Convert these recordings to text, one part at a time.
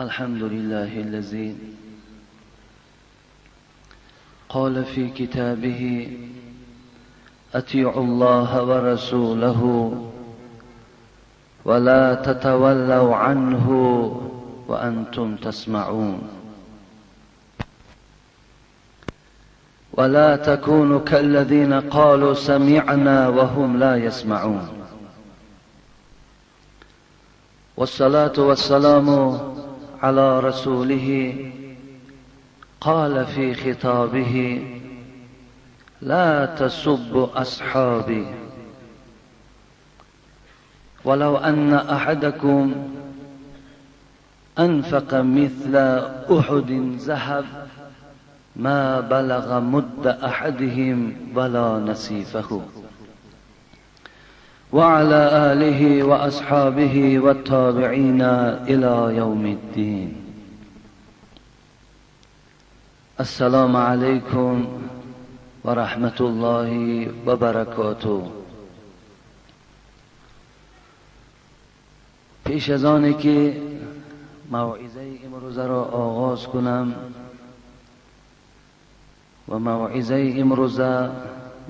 الحمد لله الذي قال في كتابه أطيعوا الله ورسوله ولا تتولوا عنه وأنتم تسمعون ولا تكونوا كالذين قالوا سمعنا وهم لا يسمعون. والصلاة والسلام على رسوله قال في خطابه لا تسبوا أصحابي ولو أن أحدكم أنفق مثل أحد ذهب ما بلغ مد أحدهم ولا نصيفه. وعلى آله وأصحابه والتابعين إلى يوم الدين. السلام عليكم ورحمة الله وبركاته. پیش از آنی که موعظه امروزه را آغاز کنم و موعظه امروزه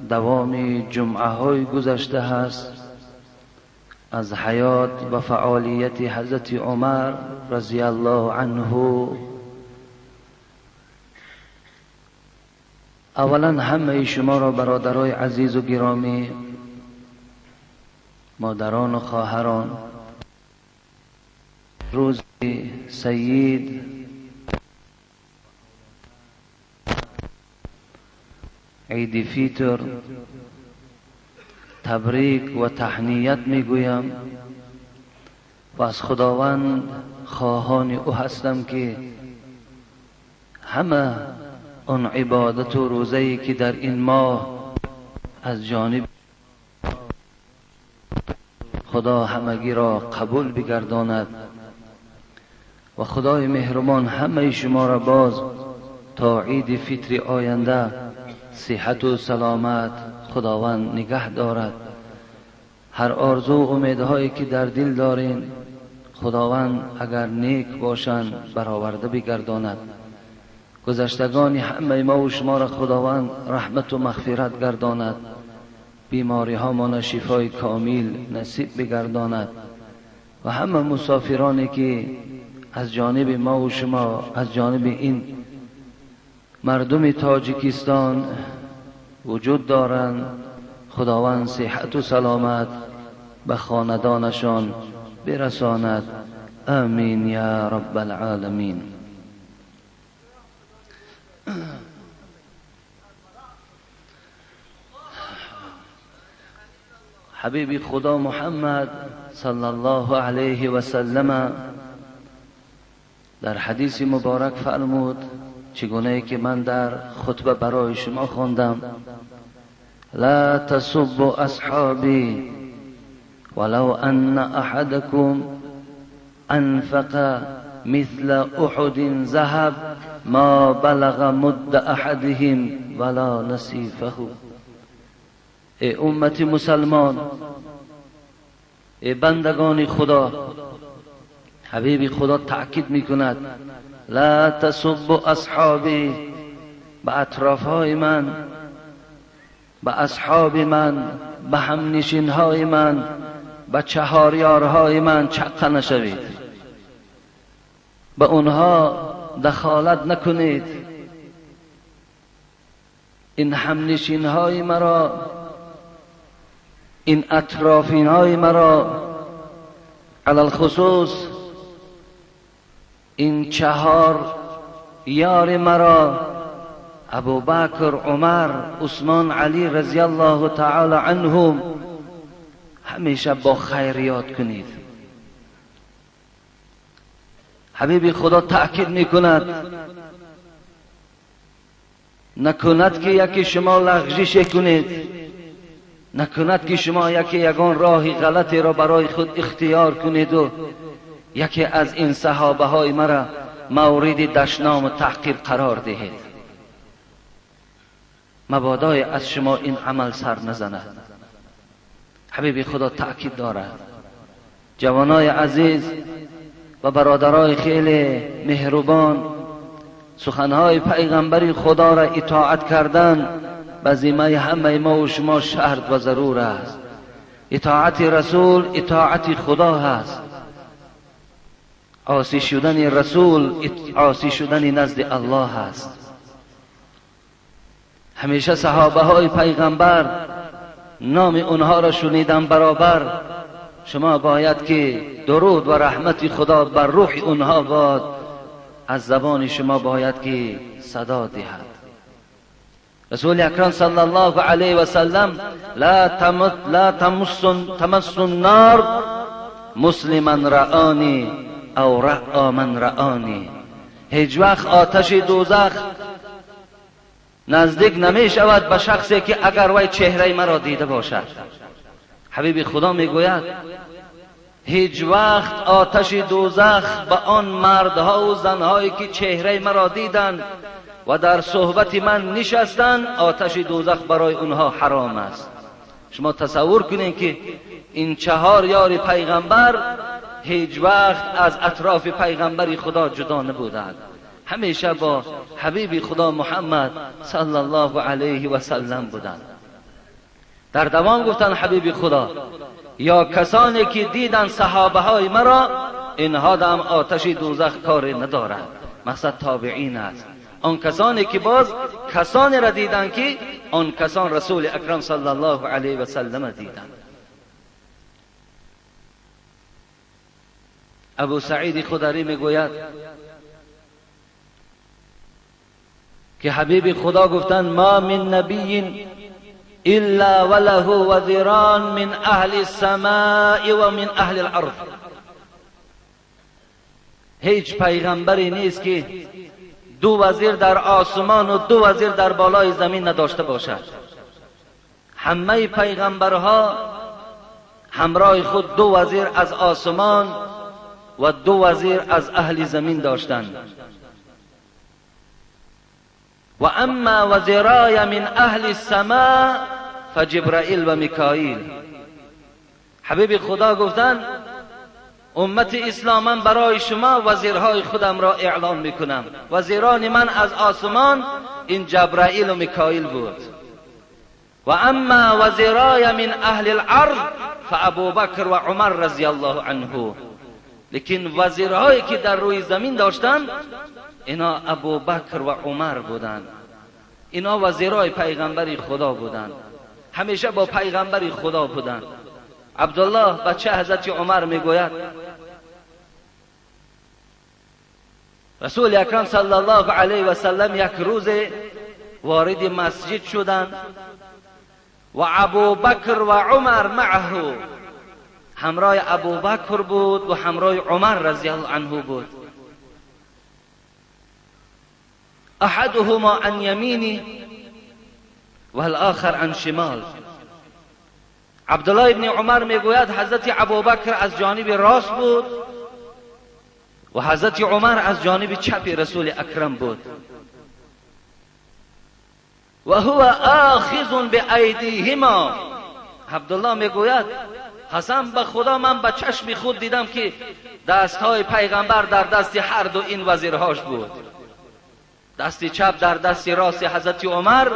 دوام جمعه های گذشته هست از حیات و فعالیت حضرت عمر رضی الله عنه، اولا همه شما را برادرای عزیز و گرامی، مادران و خواهران، روز سید عید فیتر تبریک و تهنیت میگویم و از خداوند خواهان او هستم که همه آن عبادت و روزه‌ای که در این ماه از جانب خدا همگی را قبول بگرداند و خدای مهربان همه شما را باز تا عید فطر آینده صحت و سلامت خداوند نگه دارد. هر آرزو و امیدهایی که در دل دارین خداوند اگر نیک باشند برآورده بگرداند. گذشتگان همه ما و شما را خداوند رحمت و مغفرت گرداند، بیماری ها ما شفای کامل نصیب بگرداند و همه مسافرانی که از جانب ما و شما، از جانب این مردم تاجیکستان وجود دارند، خداوند صحت و سلامت به خاندانشان برساند. آمین یا رب العالمین. حبیب خدا محمد صلی الله علیه و سلم در حدیث مبارک فرمود، چگونه که من در خطبه برای شما خواندم، لا تسبوا اصحابی ولو ان احدکم انفق مثل احد ذهب ما بلغ مد احدهم ولا نصیفه. ای امت مسلمان، ای بندگان خدا، حبیب خدا تأکید میکند لا تسبوا اصحابی، به اطرافهای من، به اصحاب من، به همنشینهای من، به چهاریارهای من چقه نشوید، به اونها دخالت نکنید. این همنشینهای مرا، این اطرافینهای مرا، علی الخصوص این چهار یار مرا، ابوبکر، عمر، عثمان، علی رضی الله تعالی عنهم، همیشه با خیر یاد کنید. حبیب خدا تأکید میکند نکند که یکی شما لغزش کنید، نکند که شما یکی یگان راه غلطی را برای خود اختیار کنید و یکی از این صحابه های مرا مورد دشنام و تحقیر قرار دهید. مبادای از شما این عمل سر نزند. حبیب خدا تأکید دارد. جوانای عزیز، و برادرای خیلی مهربان، سخنهای پیغمبر خدا را اطاعت کردن به ذمه همه ما و شما شرط و ضرور است. اطاعت رسول اطاعت خدا هست. عاصی شدن رسول عاصی شدن نزد الله است. همیشه صحابه های پیغمبر نام اونها را شنیدن برابر شما باید که درود و رحمت خدا بر روح اونها باد، از زبان شما باید که صدا دهد. رسول اکرم صلی الله علیه و سلم لا تمس النار مسلما رآنی او رآ من رآنی. هیچ وقت آتش دوزخ نزدیک نمی شود به شخصی که اگر وی چهره مرا دیده باشد. حبیب خدا میگوید هیچ وقت آتش دوزخ به آن مردها و زنهایی که چهره مرا دیدند و در صحبت من نشستند، آتش دوزخ برای اونها حرام است. شما تصور کنید که این چهار یار پیغمبر هیچ وقت از اطراف پیغمبر خدا جدا نبودند، همیشه با حبیب خدا محمد صلی الله علیه و سلم بودند. در دوام گفتند حبیب خدا یا کسانی که دیدن صحابه های مرا، اینها دم آتش دوزخ کار ندارد. مقصد تابعین است، آن کسانی که باز کسانی را دیدن که آن کسان رسول اکرم صلی الله علیه و سلم دیدند. ابو سعید خدری میگوید که حبیب خدا گفتند ما من نبی الا وله وزیران من اهل السماء و من اهل الارض. هیچ پیغمبری نیست که دو وزیر در آسمان و دو وزیر در بالای زمین نداشته باشد. همه پیغمبرها همراه خود دو وزیر از آسمان و دو وزیر از اهل زمین داشتند. و اما وزیرای من اهل السماء فجبرائیل و میکائیل. حبیب خدا گفتند امت اسلام من برای شما وزیرهای خودم را اعلان میکنم. وزیران من از آسمان این جبرائیل و میکائیل بود. و اما وزیرای من اهل الارض فابوبکر و عمر رضی الله عنه. لیکن وزیرهایی که در روی زمین داشتند اینا ابوبکر و عمر بودند. اینا وزیرای پیغمبر خدا بودند، همیشه با پیغمبر خدا بودند. عبدالله بچه حضرت عمر میگوید رسول اکرم صلی الله علیه و سلم یک روز وارد مسجد شدند و ابوبکر و عمر معه، همراه ابوبکر بود و همراه عمر رضی الله عنه بود. احدهما عن یمینی و الاخر عن شمال. عبدالله ابن عمر میگوید حضرت ابوبکر از جانب راست بود و حضرت عمر از جانب چپ رسول اکرم بود. و هو آخذ بأیدیهما. عبدالله میگوید قسم به خدا من به چشم خود دیدم که دستهای پیغمبر در دست هر دو این وزیرهاش بود. دست چپ در دست راست حضرت عمر،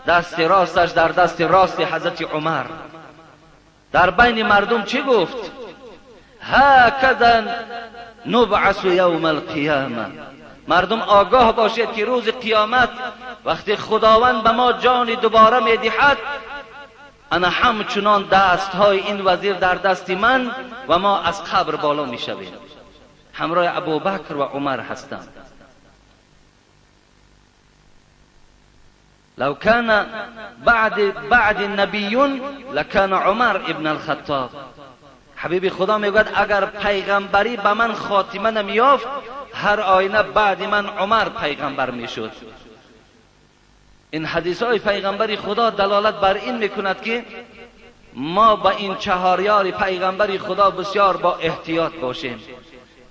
دست راستش در دست راست حضرت عمر. در بین مردم چی گفت؟ هکذا نبعث یوم القیامه. مردم آگاه باشید که روز قیامت وقتی خداوند به ما جان دوباره میدهد، انا همچنان دستهای این وزیر در دست من و ما از قبر بالا میشویم. همراه ابوبکر و عمر هستند. لو كان بعد نبیون لکان عمر ابن الخطاب. حبیب خدا میگوید اگر پیغمبری به من خاتمه نمیافت، هر آینه بعد من عمر پیغمبر میشد. این حدیث های پیغمبر خدا دلالت بر این میکند که ما با این چهار یار پیغمبر خدا بسیار با احتیاط باشیم.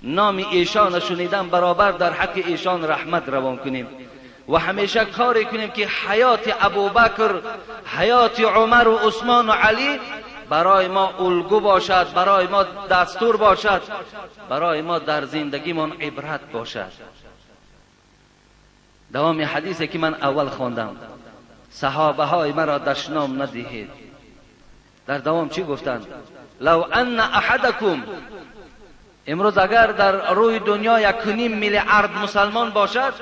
نام ایشان شنیدن برابر در حق ایشان رحمت روان کنیم و همیشه کاری کنیم که حیات ابوبکر، حیات عمر و عثمان و علی برای ما الگو باشد، برای ما دستور باشد، برای ما در زندگیمان عبرت باشد. دوام حدیثی که من اول خواندم، صحابه های مرا دشنام ندهید. در دوام چی گفتند؟ لو ان احدکم، امروز اگر در روی دنیا 1.5 میلیارد مسلمان باشد،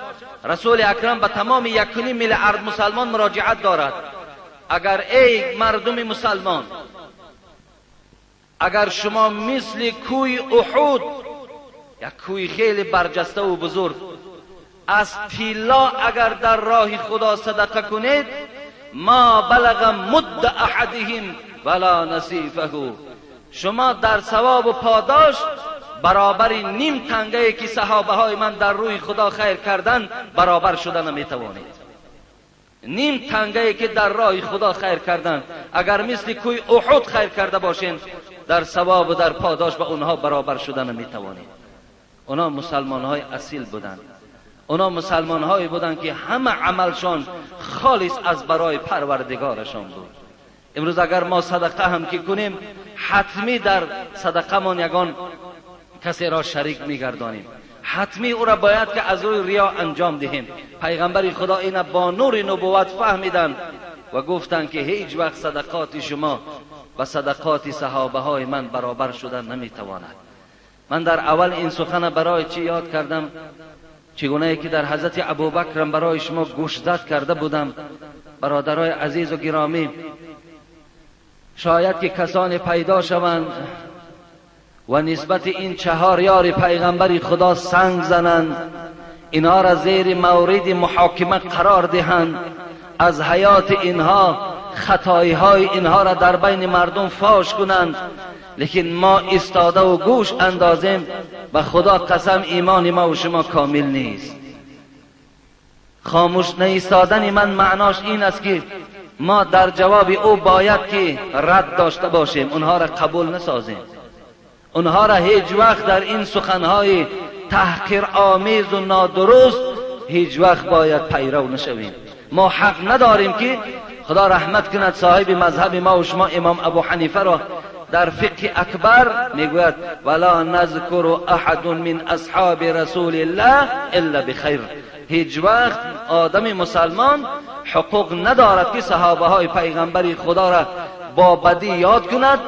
رسول اکرم به تمام 1.5 میلیارد مسلمان مراجعت دارد. اگر ای مردم مسلمان، اگر شما مثل کوی احد، یک کوی خیلی برجسته و بزرگ، از طلا اگر در راه خدا صدقه کنید، ما بلغ مد احدهم ولا نصیفه، شما در ثواب و پاداش برابر نیم تنگه که صحابه های من در روی خدا خیر کردن برابر شده نمیتوانید. نیم تنگه که در راه خدا خیر کردن، اگر مثل کوی احد خیر کرده باشین، در ثواب و در پاداش با اونها برابر شده نمیتوانید. اونا مسلمان های اصیل بودند، اونا مسلمان هایی بودند که همه عملشان خالص از برای پروردگارشان بود. امروز اگر ما صدقه هم که کنیم، حتمی در صدقه مان یگان کسی را شریک میگردانیم، حتمی او را باید که از روی ریا انجام دهیم. پیغمبر خدا اینا با نور نبوت فهمیدند و گفتند که هیچ وقت صدقات شما و صدقات صحابه های من برابر شدن نمیتواند. من در اول این سخن برای چی یاد کردم؟ چگونه که در حضرت ابوبکر برای شما گوشزد کرده بودم. برادرای عزیز و گرامی، شاید که کسانی پیدا شوند و نسبت این 4 یار پیغمبر خدا سنگ زنند، اینها را زیر مورد محاکمه قرار دهند، از حیات اینها، خطایهای اینها را در بین مردم فاش کنند، لیکن ما ایستاده و گوش اندازیم و خدا قسم ایمان ما و شما کامل نیست. خاموش نیستادن من معناش این است که ما در جواب او باید که رد داشته باشیم، اونها را قبول نسازیم، اونها را هیچ وقت در این سخنهای تحقیر آمیز و نادرست هیچ وقت باید پیرو نشویم. ما حق نداریم که خدا رحمت کند صاحب مذهب ما و شما امام ابو حنیفه را در فقه اکبر میگوید ولا نذکر احد من اصحاب رسول الله الا بخیر. هیچ وقت آدم مسلمان حقوق ندارد که صحابه های پیغمبر خدا را با بدی یاد کند،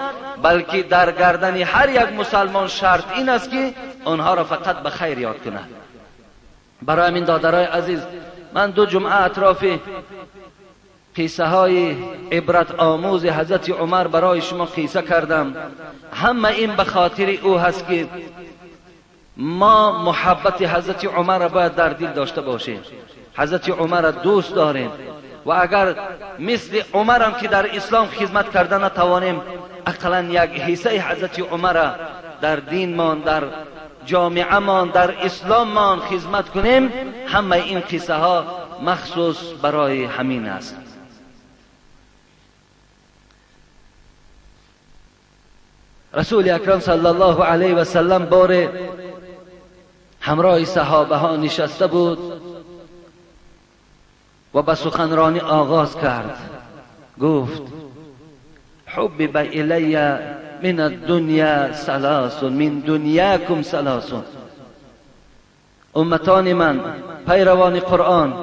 بلکه در گردن هر یک مسلمان شرط این است که آنها را فقط به خیر یاد کند. برای همین دادرای عزیز، من 2 جمعه اطراف قصه های عبرت آموز حضرت عمر برای شما قصه کردم. همه این به خاطر او هست که ما محبت حضرت عمر را باید در دل داشته باشیم، حضرت عمر را دوست داریم و اگر مثل عمر هم که در اسلام خدمت کرده نتوانیم، اقلا یک حصه حضرت عمر را در دینمان، در جامعه مان، در اسلام مان خدمت کنیم. همه این قصه ها مخصوص برای همین است. رسول اکرم صلی الله علیه و سلم بار همراه صحابه ها نشسته بود و به سخنرانی آغاز کرد. گفت حبب الی من الدنیا ثلاث، من دنیاکم ثلاث. امتان من، پیروان قرآن،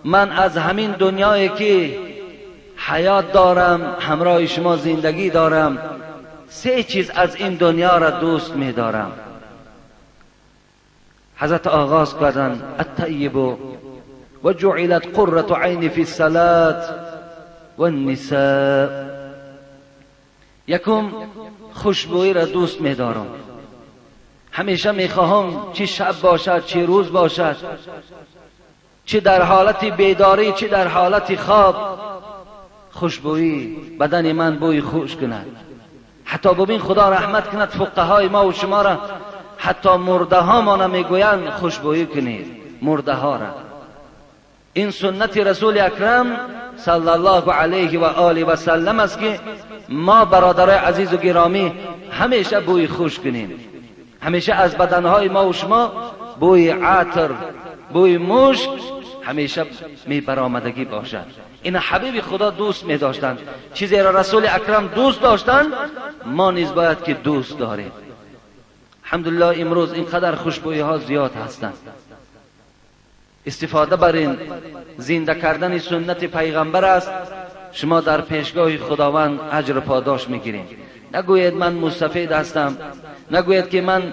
من از همین دنیایی که حیات دارم، همراه شما زندگی دارم، 3 چیز از این دنیا را دوست می دارم. حضرت آغاز کردند الطیب و جعلت قرة عین فی الصلاة والنساء. یکم خوشبویی را دوست می دارم، همیشه می خواهم چه شب باشد چه روز باشد، چه در حالت بیداری چه در حالت خواب، خوشبویی بدن من بوی خوش کند. حتی ببین خدا رحمت کند فقهای ما و شما را، حتی مرده ها ما میگویند خوشبویی کنید مرده ها را. این سنت رسول اکرم صلی الله علیه و آله و سلم است که ما برادرای عزیز و گرامی همیشه بوی خوش کنیم، همیشه از بدنهای ما و شما بوی عطر، بوی مشک همیشه می برآمدگی باشد. این حبیب خدا دوست می داشتند. چیزی را رسول اکرم دوست داشتند ما نیز باید که دوست داریم. الحمدلله امروز اینقدر خوشبویی ها زیاد هستند. استفاده بر این زنده کردن سنت پیغمبر است. شما در پیشگاه خداوند اجر پاداش میگیرید. نگویید من مستفید هستم، نگویید که من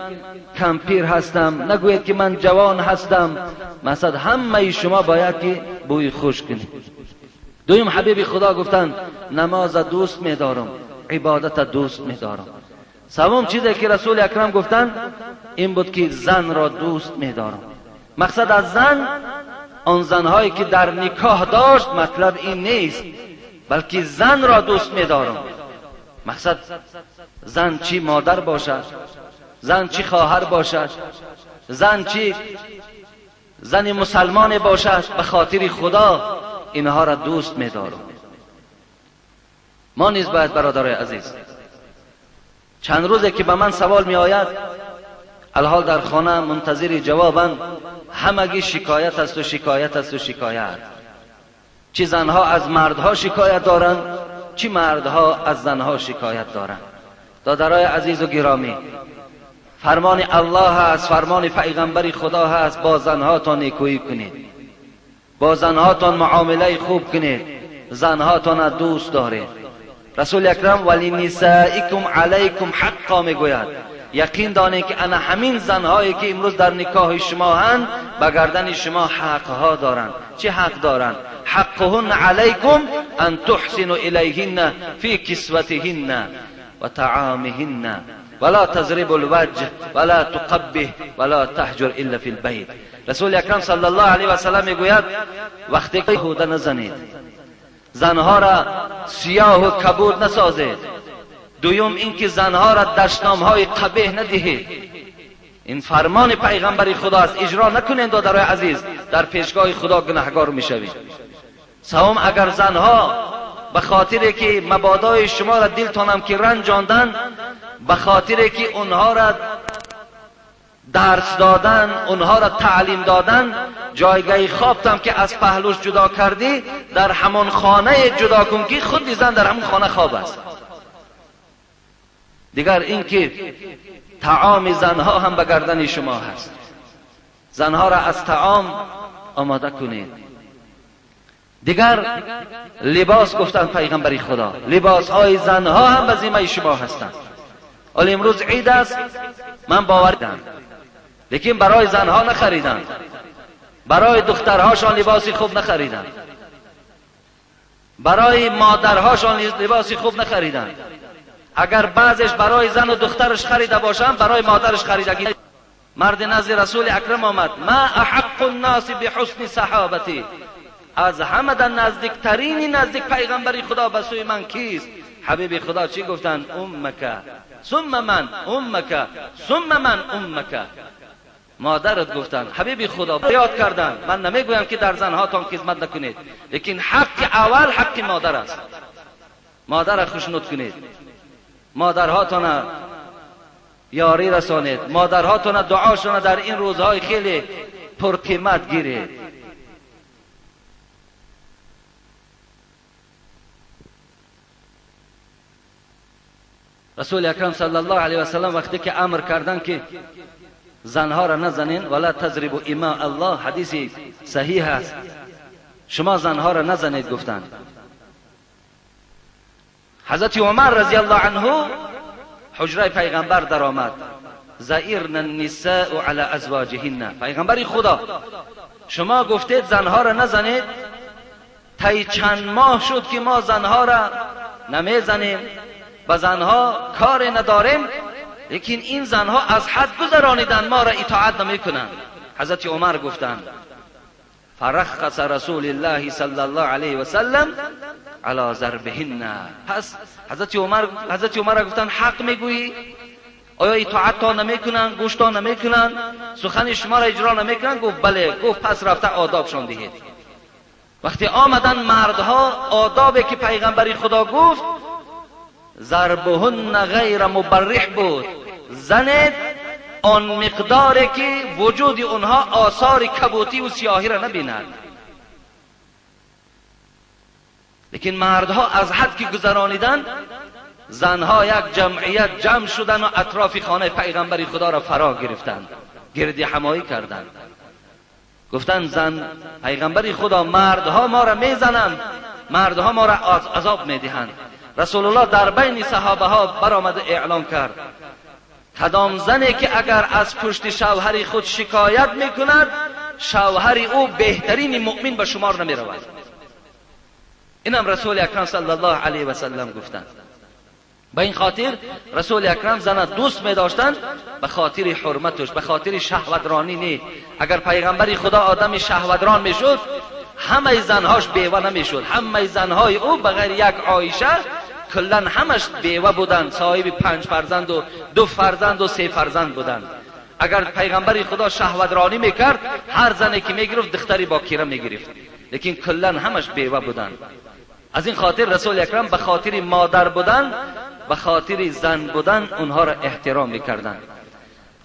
کمپیر هستم، نگویید که من جوان هستم. مثلا همه شما باید که بوی خوش کنید. دویم حبیب خدا گفتند نماز دوست میدارم، عبادت دوست میدارم. سوم چیزی که رسول اکرم گفتند این بود که زن را دوست میدارم. مقصد از زن آن زنهایی که در نکاح داشت مطلب این نیست، بلکه زن را دوست میدارم. مقصد زن چی مادر باشد، زن چی خواهر باشد، زن چی زن مسلمان باشد، به خاطر خدا اینها را دوست میدارم. ما نیز باید برادرای عزیز، چند روزه که به من سوال می آید، الحال در خانه منتظر جوابم، همگی شکایت است و شکایت است و شکایت. چی زنها از مردها شکایت دارند، چی مردها از زنها شکایت دارند. دادرای عزیز و گرامی، فرمان الله هست، فرمان پیغمبر خدا هست، با زنهاتان نیکویی کنید، با زنهاتان معامله خوب کنید، زنهاتان دوست دارید. رسول اکرم ولی نسائکم علیکم حقا میگوید. یقین دانید که انا همین زنهایی که امروز در نکاح شما هند به گردن شما حقها دارند. چه حق دارند؟ حقهن علیکم ان تحسنوا الیهن فی کسوتهن و طعامهن ولا تضربوا الوجه ولا تقبح ولا تهجر الا فی البیت. رسول اکرم صلی الله علیه و سلم میگوید وقتی که هوده نزنید، زنها را سیاه و کبود نسازید. دویم اینکه زنها را دشنامهای قبیح ندهید. این فرمان پیغمبر خدا است، اجرا نکنید دادرای عزیز، در پیشگاه خدا گناهگار میشوید. سوم، اگر زنها به خاطر که مبادای شما را دلتانم که رنجاندن، به خاطر که اونها را درس دادن، اونها را تعلیم دادن، جایگاه خوابتم که از پهلوش جدا کردی در همان خانه جدا کن که خود زن در همان خانه خواب است. دیگر اینکه طعام زنها هم به گردن شما هست، زنها را از طعام آماده کنید. دیگر لباس، گفتند پیغمبر خدا لباس های زنها هم به ذمه شما هستند. حالا امروز عید است، من باور دارم، لیکن برای زنها نخریدند، برای دخترهاشان لباسی خوب نخریدند، برای مادرهاشان لباسی خوب نخریدند. اگر بعضش برای زن و دخترش خریده باشند، برای مادرش خریدگی. مرد نزد رسول اکرم آمد، ما احق الناس بحسن صحابتی، از همه در نزدیکترین نزدیک پیغمبر خدا به سوی من کیست؟ حبیب خدا چی گفتند؟ امک ثم من، امک ثم من، امک. مادرت گفتند. حبیب خدا یاد کردند. من نمیگویم که در زنهاتان خدمت نکنید، لیکن حق اول حق مادر است. مادر را خوشنود کنید، مادرهاتان یاری رسانید، مادرهاتان دعاشان در این روزهای خیلی پرقیمت گیرید. رسول اکرم صلی الله علیه و سلم وقتی که امر کردن که زنها را نزنین، ولا تضربوا اماء الله، حدیث صحیح است، شما زنها را نزنید گفتند. حضرت عمر رضی الله عنه حجره پیغمبر در آمد، زئرن النساء علی ازواجهن. پیغمبر خدا شما گفتید زنها را نزنید، طی چند ماه شد که ما زنها را نمیزنیم، به زنها کار نداریم، لیکن این زنها از حد گذرانیدن، ما را اطاعت نمیکنند. حضرت عمر گفتند فرخص رسول الله صلی الله علیه و سلم علی ضربهن. پس حضرت عمر گفتند حق میگویی؟ آیا اطاعت تا نمیکنند، گوش تا نمیکنند، سخن شما را اجرا نمیکنند؟ گفت بله. گفت پس رفته آدابشان دهید. وقتی آمدن مردها، آدابی که پیغمبر خدا گفت ضربهن غیر مبرح بود، زنید آن مقداری که وجود اونها آثار کبوتی و سیاهی را نبیند. Лекин мардҳо аз ҳад ки гузарониданд, занҳо як ҷамъият ҷамъ шуданд ва атрофи хонаи пайғамбари худоро фаро гирифтанд, гирди ҳамоӣ карданд. Гуфтанд зан пайғамбари худо, мардҳо моро мезананд, мардҳо моро азоб медиҳанд. Расулуллоҳ дар байни саҳобаҳо баромада эълон кард: кадом зане ки агар аз пушти шавҳари худ шикоят мекунад, шавҳари ӯ беҳтарини муъмин ба шумор намеравад. Инам расули акрам саллаллоҳу алайҳи васаллам гуфтанд. Ба ин хотир расули акрам зана дӯст медоштанд ба хотири ҳурматаш, ба хотири шаҳватронӣ не. Агар пайғамбари худо одами шаҳватрон мешуд, ҳамаи занҳош бева намешуд. Ҳамаи занҳои ӯ ба ғайри як Оиша куллан ҳамаш бева буданд, соҳиби 5 фарзанду 2 фарзанду 3 фарзанд буданд. Агар пайғамбари худо шаҳватронӣ мекард, ҳар зане ки мегирифт духтари бокира мегирифт, лекин куллан ҳамаш бева буданд. Аз ин хотир расули акрам ба хотири модар будан, ба хотири зан будан онҳоро эҳтиром мекарданд.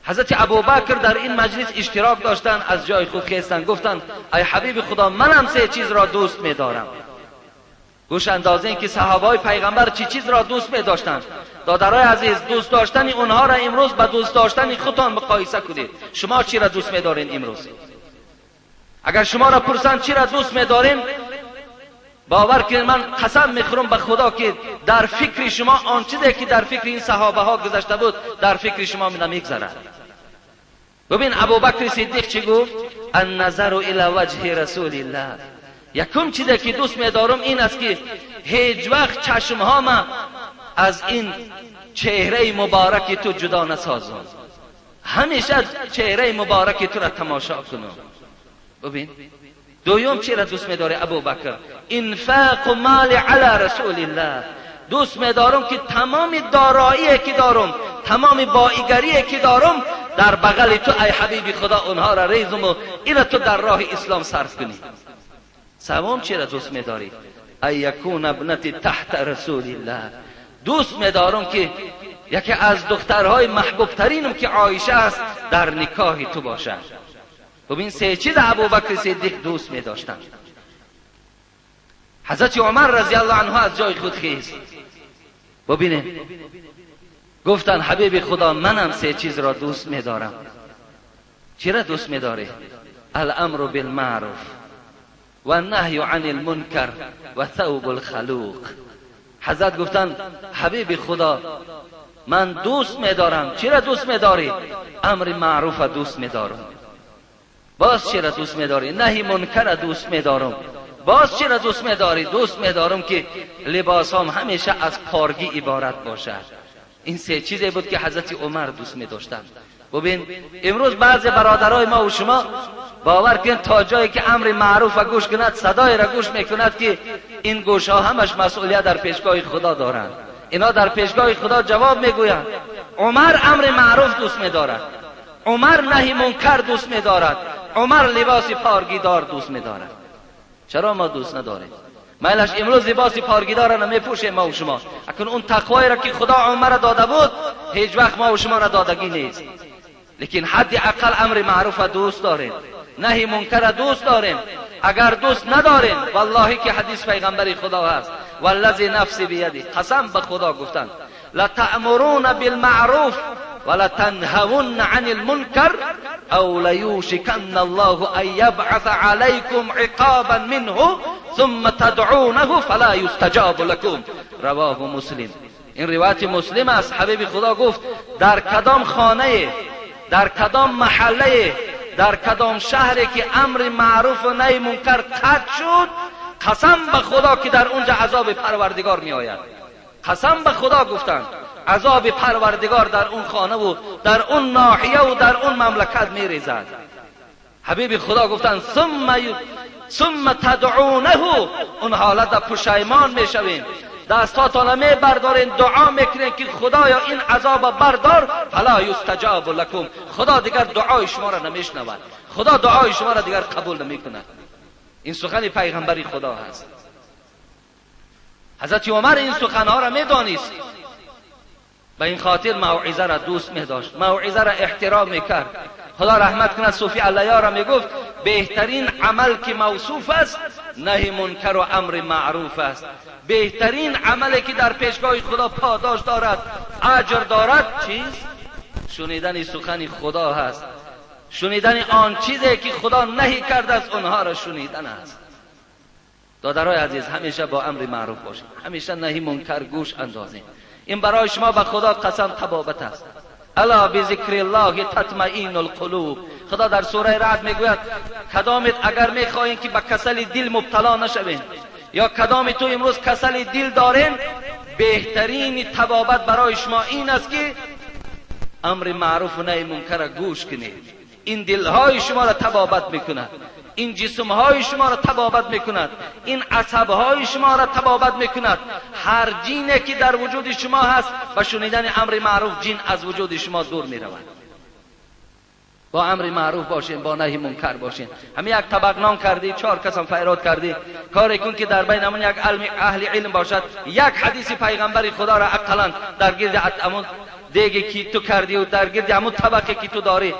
ҳазрати абубакр дар ин маҷлис иштирок доштанд, аз ҷои худ хестанд, гуфтанд: ай ҳабиби худо, манам се чизро дӯст медорам. Гӯш андозем ки саҳобаҳои пайғамбар чӣ чизро дӯст медоштанд. Додарои азиз, дӯст доштани онҳоро имрӯз ба дӯст доштани худтон муқоиса кунед. Шумо чиро дӯст медоред имрӯз? Агар шуморо пурсанд чиро дӯст медорем, бовар кунед ман қасам мехӯрам ба худо ки дар фикри шумо он чизе ки дар фикри ин саҳобаҳо гузашта буд, дар фикри шумо намегзарад. Бибин абубакри сиддиқ чӣ гуфт? Анназару ила ваҷҳи расулиллаҳ. Якум чизе ки дӯст медорам ин аст ки ҳеҷ вақт чашмҳома аз ин чеҳраи мубораки ту ҷудо насозам, ҳамеша чеҳраи мубораки тура тамошо кунам. Бибин дуюм чиро дӯст медорӣ абубакр? Инфоқу моли ала расулиллаҳ. Дӯст медорам ки тамоми дороие ки дорам, тамоми боигарие ки дорам дар бағали ту ай ҳабиби худо онҳоро резуму ина ту дар роҳи ислом сарф кунӣ. Севум чиро дӯст медорӣ? Ан якуна ибнати таҳта расулиллаҳ. Дӯст медорам ки яке аз духтарҳои маҳбубтаринам ки Оиша аст дар никоҳи ту бошад. Бибин се чиз абубакри сиддиқ дӯст медоштанд. ҳазрати умар разияллоҳу анҳу аз ҷои худ хест. Бибинед, гуфтанд: ҳабиби худо, манам се чизро дӯст медорам. Чиро дӯст медорӣ? Аламру билмаъруф ва наҳю ани лмункар ва thawbu лхалуқ. ҳазрат гуфтанд: ҳабиби худо, ман дӯст медорам. Чиро дӯст медорӣ? Амри маъруфа дӯст медорам. Боз чиро дӯст медорӣ? Наҳи мункара дӯст медорам. Боз чиро дӯст медорӣ? Дӯст медорам ки либосҳом ҳамеша аз поргӣ иборат бошад. Ин се чизе буд ки ҳазрати умар дӯст медоштанд. Бибин имрӯз баъзе бародарои мо ва шумо бовар кунед то ҷое ки амри маъруфа гӯш кунад, садоеро гӯш мекунад ки ин гӯшҳо ҳамаш масъулият дар пешгоҳи худо доранд. Ино дар пешгоҳи худо ҷавоб мегӯянд. Умар амри маъруф дӯст медорад, умар наҳи мункар дӯст медорад, умар либоси поргидор дӯст медорад. Чаро мо дӯст надорем? Майлаш имрӯз либоси поргидорро намепӯшем мо ва шумо. Акун он тақвоеро ки худо умарро дода буд, ҳеҷ вақт мо ва шуморо додагӣ нест. Лекин ҳадди ақал амри маъруфа дӯст дорем, наҳи мункарро дӯст дорем. Агар дӯст надорем, валлоҳи ки ҳадис пайғамбари худо ҳаст, валлази нафси бияди, қасам ба худо гуфтанд: латаъмуруна билмаъруф ولتنهون عن المنكر أو ليوشكن الله أن يبعث عليكم عقابا منه ثم تدعونه فلا يستجاب لكم. رواه مسلم. این روایت مسلم است. حبیب خدا گفت در کدام خانه، در کدام محله، در کدام شهری که امر معروف و نهی منکر قطع شد، قسم به خدا که در اونجا عذاب پروردگار می آید. قسم به خدا گفتند عذاب پروردگار در اون خانه و در اون ناحیه و در اون مملکت میریزد. حبیب خدا گفتند ثم تدعونه، اون حالت پشیمان میشویم، دستاتان میبردارین، دعا میکنین که خدایا این عذاب بردار، فلا یستجاب لکم، خدا دیگر دعای شما را نمیشنود، خدا دعای شما را دیگر قبول نمیکند. این سخن پیغمبری خدا هست. حضرت عمر این سخنها را میدانست، به این خاطر موعظه را دوست میداشت، موعظه را احترام میکرد. خدا رحمت کند صوفی علیا را میگفت بهترین عمل که موصوف است نهی منکر و امر معروف است. بهترین عملی که در پیشگاه خدا پاداش دارد، اجر دارد، چیست؟ شنیدن سخن خدا هست، شنیدن آن چیزی که خدا نهی کرده است اونها را شنیدن است. دادرای عزیز، همیشه با امر معروف باشید، همیشه نهی منکر گوش اندازید. این برای شما به خدا قسم طبابت است. الا بذکر الله تطمئن القلوب. خدا در سوره رعد میگوید کدامت اگر میخواهین که به کسل دل مبتلا نشوین، یا کدام تو امروز کسل دل دارین، بهترین طبابت برای شما این است که امر معروف و نهی منکر گوش کنید. این دلهای شما را طبابت میکند، این جسمهای شما را طبابت میکند، این عصبهای شما را طبابت میکند. هر جینی که در وجود شما هست با شنیدن امر معروف جین از وجود شما دور میرود. با امر معروف باشین، با نهی منکر باشین. همین یک طبق نان کردی، 4 کسم فیراد کردی، کاری کن که در بین همون یک اهل علم باشد، یک حدیث پیغمبر خدا را اقلا در گرد همون دیگه که تو کردی و در گرد همون طبقه که تو داری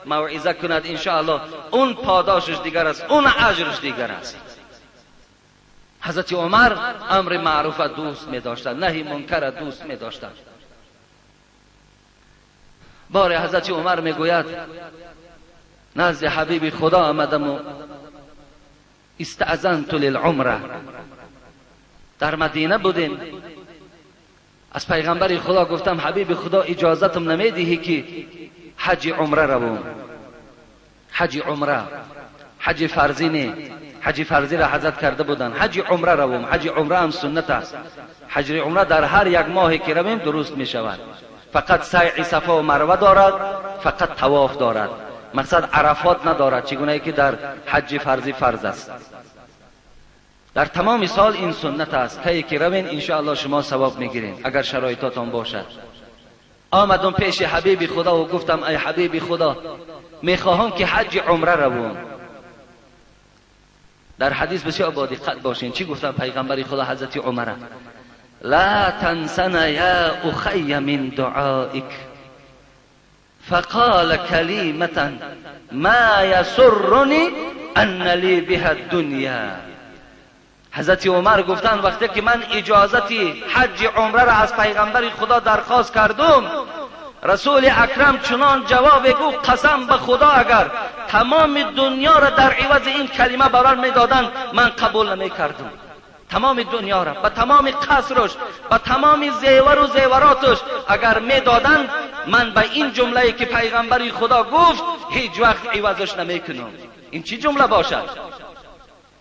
موعظه کند، انشاءالله اون پاداشش دیگر است، اون اجرش دیگر است. حضرت عمر امر معروف دوست می داشتند، نهی منکر دوست می داشتند. بار حضرت عمر می گوید نزد حبیب خدا آمدم و استأذنت للعمره. در مدینه بودیم، از پیغمبر خدا گفتم حبیب خدا اجازتم نمیدهی که حج عمره روم؟ حج عمره، حج فرضی نه، حج فرضی را حضرت کرده بودن، حج عمره روم. حج عمره هم سنت است. حج عمره در هر یک ماه که رویم درست می شود. فقط سعی صفا و مروه دارد، فقط طواف دارد، مقصد عرفات ندارد، چگونه که در حج فرضی فرض است. در تمام سال این سنت است. کی که روین انشاءالله شما ثواب میگیرین اگر شرایطاتان باشد. آمدم پیش حبیب خدا و گفتم ای حبیب خدا، میخواهم که حج عمره روم. در حدیث بسیار با دقت باشین چی گفتم پیغمبر خدا حضرت عمره: لا تنسنا یا اخی من دعائک فقال کلیمة ما یسرنی ان لی بها الدنیا. حضرت عمر گفتند وقتی که من اجازت حج عمره را از پیغمبر خدا درخواست کردم، رسول اکرم چنان جواب گفت قسم به خدا اگر تمام دنیا را در عوض این کلمه بران میدادند من قبول نمیکردم. تمام دنیا را، به تمام قصرش، به تمام زیور و زیوراتش اگر میدادند، من به این جمله که پیغمبر خدا گفت هیچ وقت عوضش نمیکنم. این چی جمله باشد؟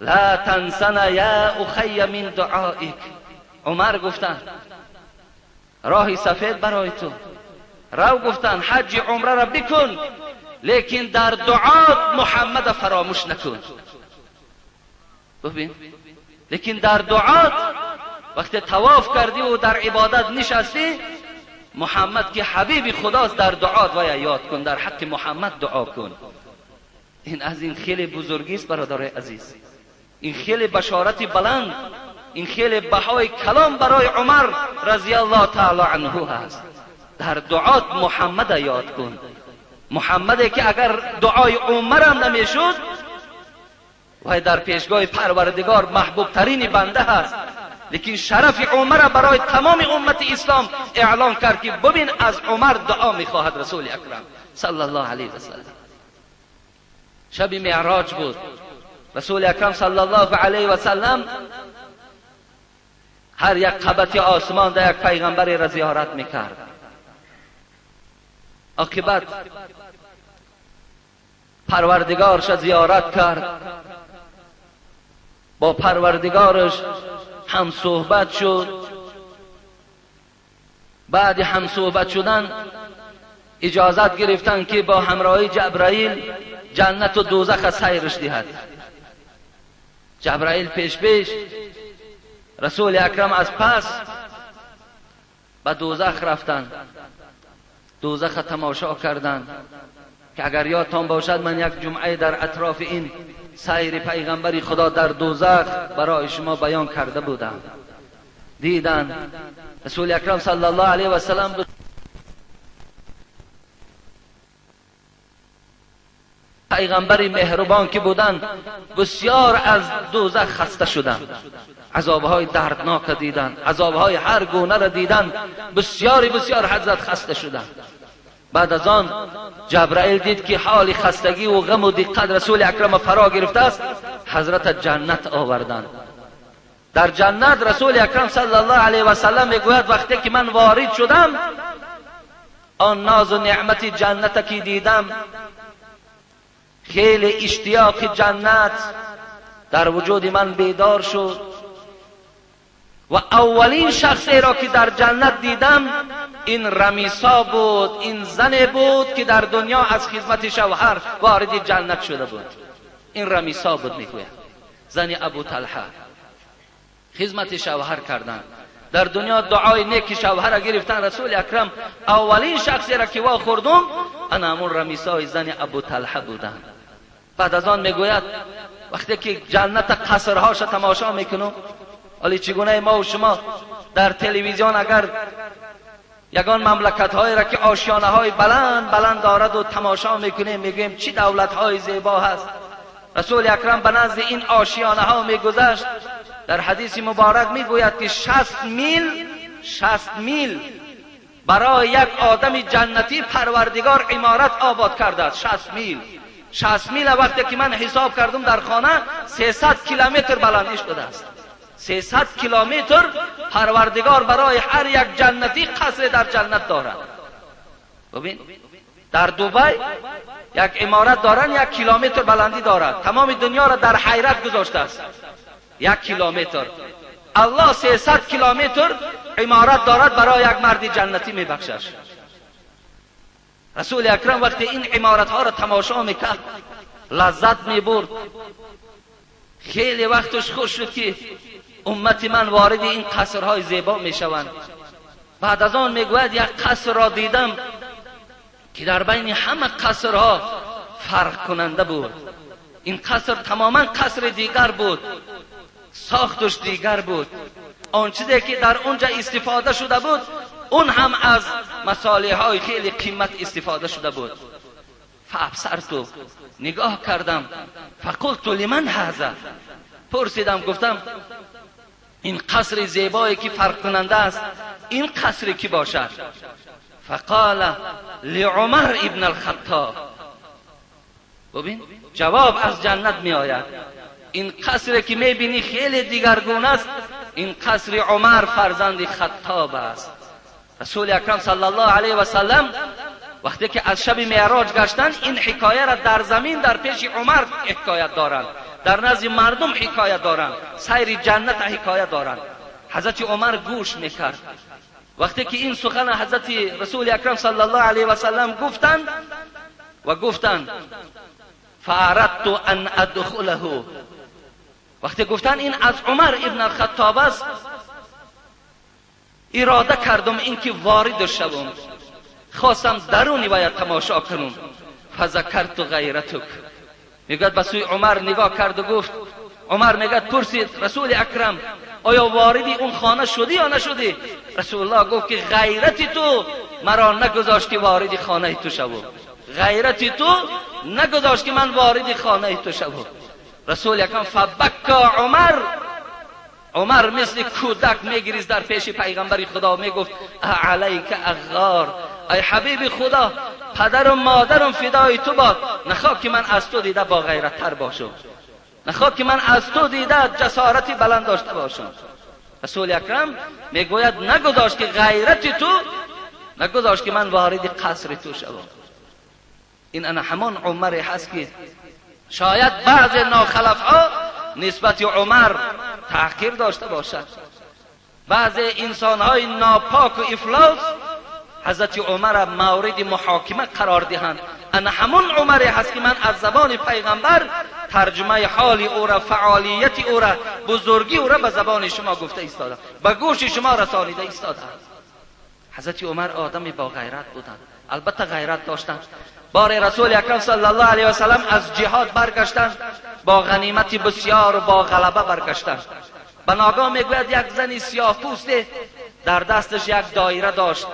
لا تنسنا یا اخی من دعائک. عمر گفتند راهی سفید برای تو رو، گفتند حج عمره را بکن، لیکن در دعات محمد فراموش نکن. ببین، لیکن در دعات وقتی طواف کردی و در عبادت نشستی، محمد که حبیب خداست در دعات ویا یاد کن، در حق محمد دعا کن. این از این خیلی بزرگی است برادرای عزیز، این خیلی بشارت بلند، این خیلی بهای کلام برای عمر رضی الله تعالی عنه هست. در دعات محمد یاد کن، محمدی که اگر دعای عمر هم نمیشد وای در پیشگاه پروردگار محبوب ترین بنده هست، لیکن شرف عمر برای تمام امت اسلام اعلان کرد که ببین از عمر دعا میخواهد رسول اکرم صلی الله علیه و سلم. شب معراج بود، رسول اکرم صلی الله علیه و سلم هر یک قبط آسمان در یک پیغمبر را زیارت میکرد. عاقبت پروردگارش زیارت کرد، با پروردگارش هم صحبت شد. بعد هم صحبت شدن اجازت گرفتن که با همراهی جبرائیل جنت و دوزخ سیرش دهد. جبرائیل پیش پیش، رسول اکرم از پس به دوزخ رفتند، دوزخ تماشا کردند که اگر یادتان باشد من یک جمعه در اطراف این سیر پیغمبر خدا در دوزخ برای شما بیان کرده بودم. دیدن رسول اکرم صلی الله علیه و سلم پیغمبر مهربان که بودند بسیار از دوزخ خسته شدند، عذابهای دردناک را دیدند، عذابهای هر گونه را دیدند، بسیاری بسیار حضرت خسته شدند. بعد از آن جبرائیل دید که حال خستگی و غم و دقت رسول اکرم فرا گرفته است، حضرت جنت آوردند. در جنت رسول اکرم صلی الله علیه و سلم میگوید وقتی که من وارد شدم، آن ناز و نعمت جنت که دیدم، خیلی اشتیاق جنت در وجود من بیدار شد و اولین شخصی را که در جنت دیدم این رمیسا بود، این زن بود که در دنیا از خدمت شوهر وارد جنت شده بود. این رمیسا بود، میگوید زن ابو طلحه، خدمت شوهر کردن در دنیا، دعای نیک شوهر گرفتن. رسول اکرم اولین شخصی را که وا خوردم انا همون رمیسای زن ابو طلحه بودن. بعد از آن میگوید وقتی که جنت قصرهاش تماشا میکنم، ولی چگونه ما و شما در تلویزیون اگر یگان مملکت های را که آشیانه های بلند بلند دارد و تماشا میکنیم، میگوییم چی دولت های زیبا هست. رسول اکرم به نزد این آشیانه ها میگذشت. در حدیث مبارک میگوید که 60 میل، 60 میل برای یک آدم جنتی پروردگار عمارت آباد کرده است. 60 میل، 60 میل وقتی که من حساب کردم در خانه 300 کیلومتر بلندی شده است. 300 کیلومتر پروردگار برای هر یک جنتی قصر در جنت دارد. ببین در دوبای یک عمارت دارن 1 کیلومتر بلندی دارد، تمام دنیا را در حیرت گذاشته است. 1 کیلومتر، الله 300 کیلومتر عمارت دارد برای یک مرد جنتی میبخشش. رسول اکرم وقتی این عمارت ها را تماشا میکرد لذت میبرد. خیلی وقتش خوش شد که امت من وارد این قصرهای زیبا میشوند. بعد از آن میگوید یک قصر را دیدم که در بین همه قصرها فرق کننده بود. این قصر تماما قصر دیگر بود، ساختش دیگر بود، آن چیزی که در اونجا استفاده شده بود اون هم از مصالح های خیلی قیمت استفاده شده بود. فابصرت، نگاه کردم، فقلت لمن هذا، پرسیدم گفتم این قصر زیبایی که فرق کننده است این قصر کی باشد؟ فقال لعمر ابن الخطاب. ببین جواب از جنت می آید. این قصر که می بینی خیلی دیگرگون است، این قصر عمر فرزند خطاب است. رسول اکرم صلی الله علیه و سلم وقتی که از شب معراج گشتند این حکایه را در زمین در پیش عمر حکایت دارند، در نزد مردم حکایت دارند، سیر جنت حکایت دارند. حضرت عمر گوش میکرد. وقتی که این سخن حضرت رسول اکرم صلی الله علیه و سلم گفتند و گفتند فاردت ان ادخله، وقتی گفتند این از عمر ابن الخطاب است، اراده کردم اینکه وارد شوم، خواستم درونی باید تماشا کنم. فذکرت غیرتک، میگوید به سوی عمر نگاه کرد و گفت، عمر میگوید پرسید رسول اکرم آیا واردی اون خانه شدی یا نشدی؟ رسول الله گفت که غیرت تو مرا نگذاشت که وارد خانه تو شوم، غیرت تو نگذاشت که من وارد خانه تو شوم. رسول اکرم فبکا عمر، عمر مثل کودک میگریست در پیش پیغمبر خدا، میگفت علیک اغار، ای حبیب خدا پدر و مادرم فدای تو باد، نخواه که من از تو دیده با غیرت تر باشم، نخواه که من از تو دیده جسارتی بلند داشته باشم. رسول اکرم میگوید نگذاشت که غیرت تو نگذاشت که من وارد قصر تو شوم. این انا همان عمر هست که شاید بعض ناخلفها نسبت عمر تحقیر داشته باشد، بعض انسانهای ناپاک و افلاس حضرت عمر مورد محاکمه قرار دهند. انا همون عمری هست که من از زبان پیغمبر ترجمه حال او را، فعالیت او را، بزرگی او را به زبان شما گفته ایستادم، به گوش شما رسانیده ایستادم. حضرت عمر آدمی با غیرت بودند، البته غیرت داشتند. بار رسول اکرم صلی الله علیه و سلم از جهاد برگشتند، با غنیمت بسیار و با غلبه برگشتند. به ناگاه میگوید یک زنی سیاه پوست در دستش یک دایره داشت،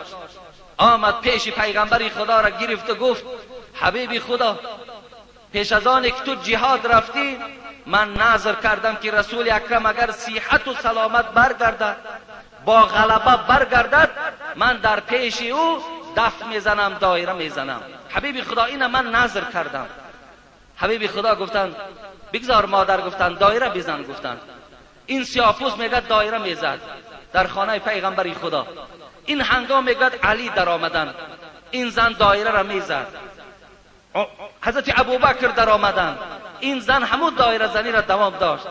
آمد پیش پیغمبر خدا را گرفت و گفت حبیب خدا پیش از آن که تو جهاد رفتی من نظر کردم که رسول اکرم اگر صحت و سلامت برگردد، با غلبه برگردد، من در پیش او دف میزنم، دایره میزنم. حبیب خدا اینه من نظر کردم. حبیب خدا گفتند بگذار مادر، گفتند دایره بزن. گفتند این سیاه‌پوست میگه دایره میزد در خانه پیغمبر خدا. این هنگام میگه علی در آمدن، این زن دایره را میزد. حضرت ابوبکر در آمدن، این زن همون دایره زنی را دوام داشت.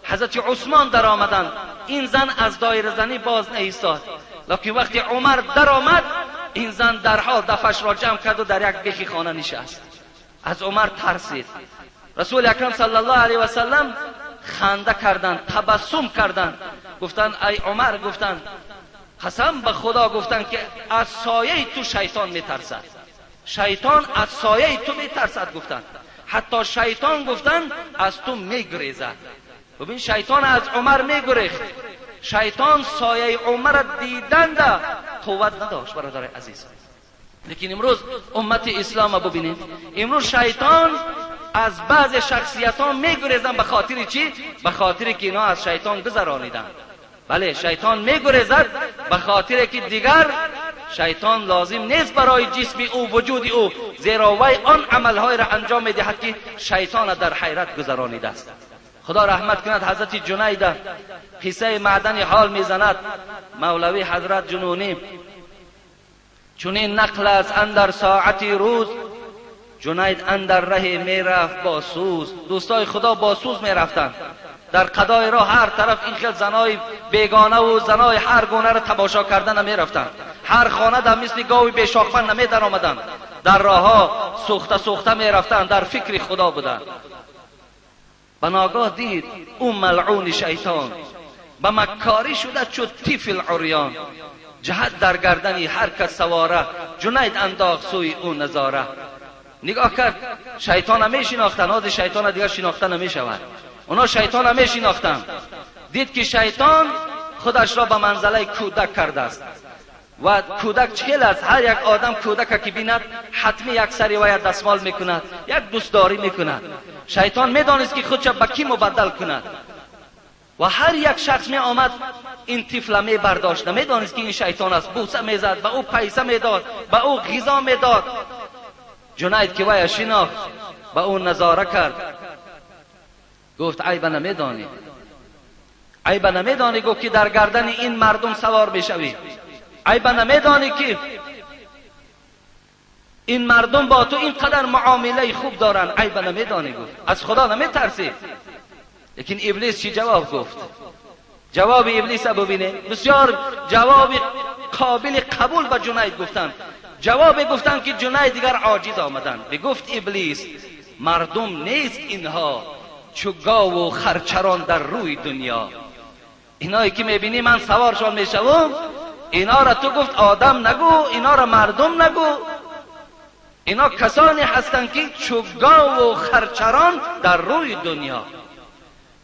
حضرت عثمان در آمدن، این زن از دایره زنی باز نایستاد. لکن وقتی عمر در آمد، این زن درحال دفش را جمع کرد و در یک بیخی خانه نشست. از عمر ترسید. رسول اکرم صلی الله علیه و سلم خنده کردند، تبسم کردند، گفتند ای عمر، گفتند قسم به خدا، گفتند که از سایه تو شیطان میترسد، شیطان از سایه تو میترسد. گفتند حتی شیطان گفتند از تو میگریزد. ببین شیطان از عمر میگریخت، شیطان سایه عمر دیدند قوت نداشت. برادر عزیز، لیکن امروز امت اسلام ببینید، امروز شیطان از بعض شخصیت ها میگریزن. به خاطر چی؟ به خاطر که اینا از شیطان گذرانیدن. بله شیطان میگریزد به خاطر که دیگر شیطان لازم نیست برای جسم او، وجود او، زیرا وی آن عملهای را انجام میدهد که شیطان در حیرت گذرانیده است. خدا رحمت کند حضرت جنید قصه معدن حال میزند. مولوی حضرت جنونی چنین نقل است اندر ساعتی روز، جنید اندر ره میرفت با سوز. دوستای خدا با سوز میرفتند در قضای راه، هر طرف این خیل زنای بیگانه و زنای هر گونه را تماشا کردن نمیرفتند. هر خانه در مثل گاوی بیشاخفن نمی در آمدند. در راهها سوخته سوخته میرفتند، در فکر خدا بودند. به ناگاه دید او ملعون شیطان به مکاری شده چو طفل عریان. جهت در گردنی هر کس سواره، جنید انداخت سوی او نظاره. نگاه کرد شیطان می شناختن، از شیطان دیگر شناخته نمی شود. اونا شیطان می شناختن. دید که شیطان خودش را به منزله کودک کرده است و کودک چخیل است؟ هر یک آدم کودک که بیند حتمی یک سری و یک دستمال میکند، یک دوستداری میکند. شیطان میدانست که خودش به کی مبدل کند و هر یک شخص می آمد این طفل می برداشت، نمیدانست که این شیطان است. بوسه میزد، به او پیسه میداد، به او غذا میداد. جنید که وی شناخت به او نظاره کرد، گفت عیب نمیدانی، عیب نمیدانی، گفت که در گردن این مردم سوار میشوی. عیب نمیدانی که این مردم با تو اینقدر معامله خوب دارن. عیب نمیدانی، گفت از خدا نمیترسی. لیکن ابلیس چی جواب گفت؟ جواب ابلیس ببینه، بسیار جواب قابل قبول به جنید گفتن. جواب گفتن که جنید دیگر عاجز آمدن. بگفت ابلیس مردم نیست اینها چو گاو و خرچران در روی دنیا. اینایی که میبینی من سوارشان میشوم، اینا را تو گفت آدم نگو، اینا را مردم نگو، اینا کسانی هستند که چو گاو و خرچران در روی دنیا.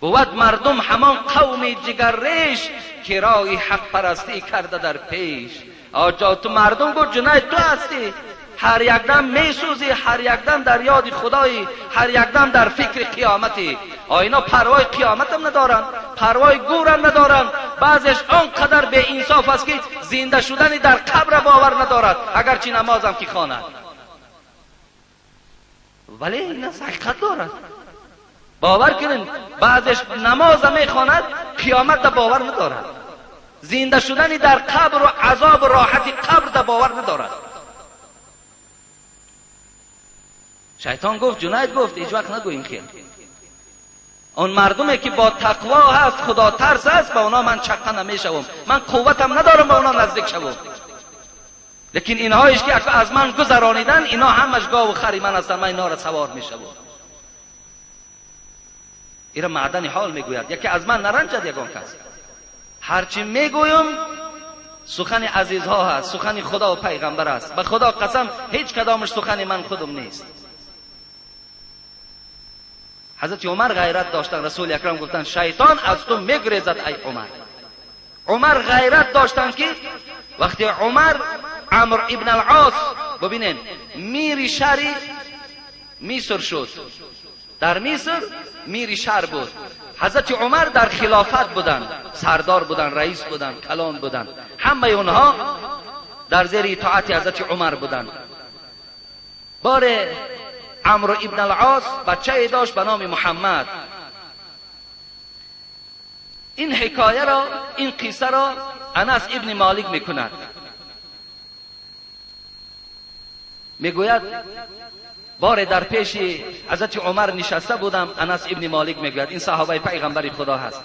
بود مردم همان قوم جگرریش که رای حق پرستی کرده در پیش. آجا تو مردم گفت جنید تو هستی، هر یک دم میسوزی، هر یک دم در یاد خدایی، هر یک دم در فکر قیامتی. آینا پروای قیامت هم ندارن، پروای گورم ندارن. بعضش آنقدر به انصاف است که زنده شدن در قبر باور ندارد، اگرچه نمازم که خواند. ولی این حقیقت دارد، باور کنین. بعضش نماز میخواند، قیامت در باور ندارد، زنده شدن در قبر و عذاب و راحت قبر در باور ندارد. شیطان گفت، جنید گفت هیچ وقت نگو این خیل. اون مردمی که با تقوا هست، خدا ترس هست، با اونا من چقه نمیشوم، من قوتم ندارم با اونا نزدیک شوم. لیکن اینهایش که از من گذرانیدن، اینا همش گاو و خری من هستن، من اینا را سوار میشوم. ایرا معدن حال میگوید، یکی از من نرنجد یگان کس. هرچی میگویم سخن عزیزها هست، سخن خدا و پیغمبر است. به خدا قسم هیچ کدامش سخن من خودم نیست. حضرت عمر غیرت داشتن، رسول اکرم گفتن شیطان از تو میگریزد ای عمر. عمر غیرت داشتن که وقتی عمر عمرو ابن العاص، ببینین میر شهر Миср шуд. Дар Миср мири шаҳр буд. Ҳазрати Умар дар хилофат буданд, сардор буданд, раис буданд, калон буданд. Ҳамаи онҳо дар зери итоати ҳазрати Умар буданд. Боре Амр ибн ал-Ос бачае дошт ба номи Муҳаммад. Ин ҳикояро, ин қиссаро Анас ибн Молик мекунад. Мегӯяд боре дар пеши ҳазрати Умар нишаста будам. Анас ибн Молик мегӯяд, ин саҳобаи пайғамбари Худо ҳаст.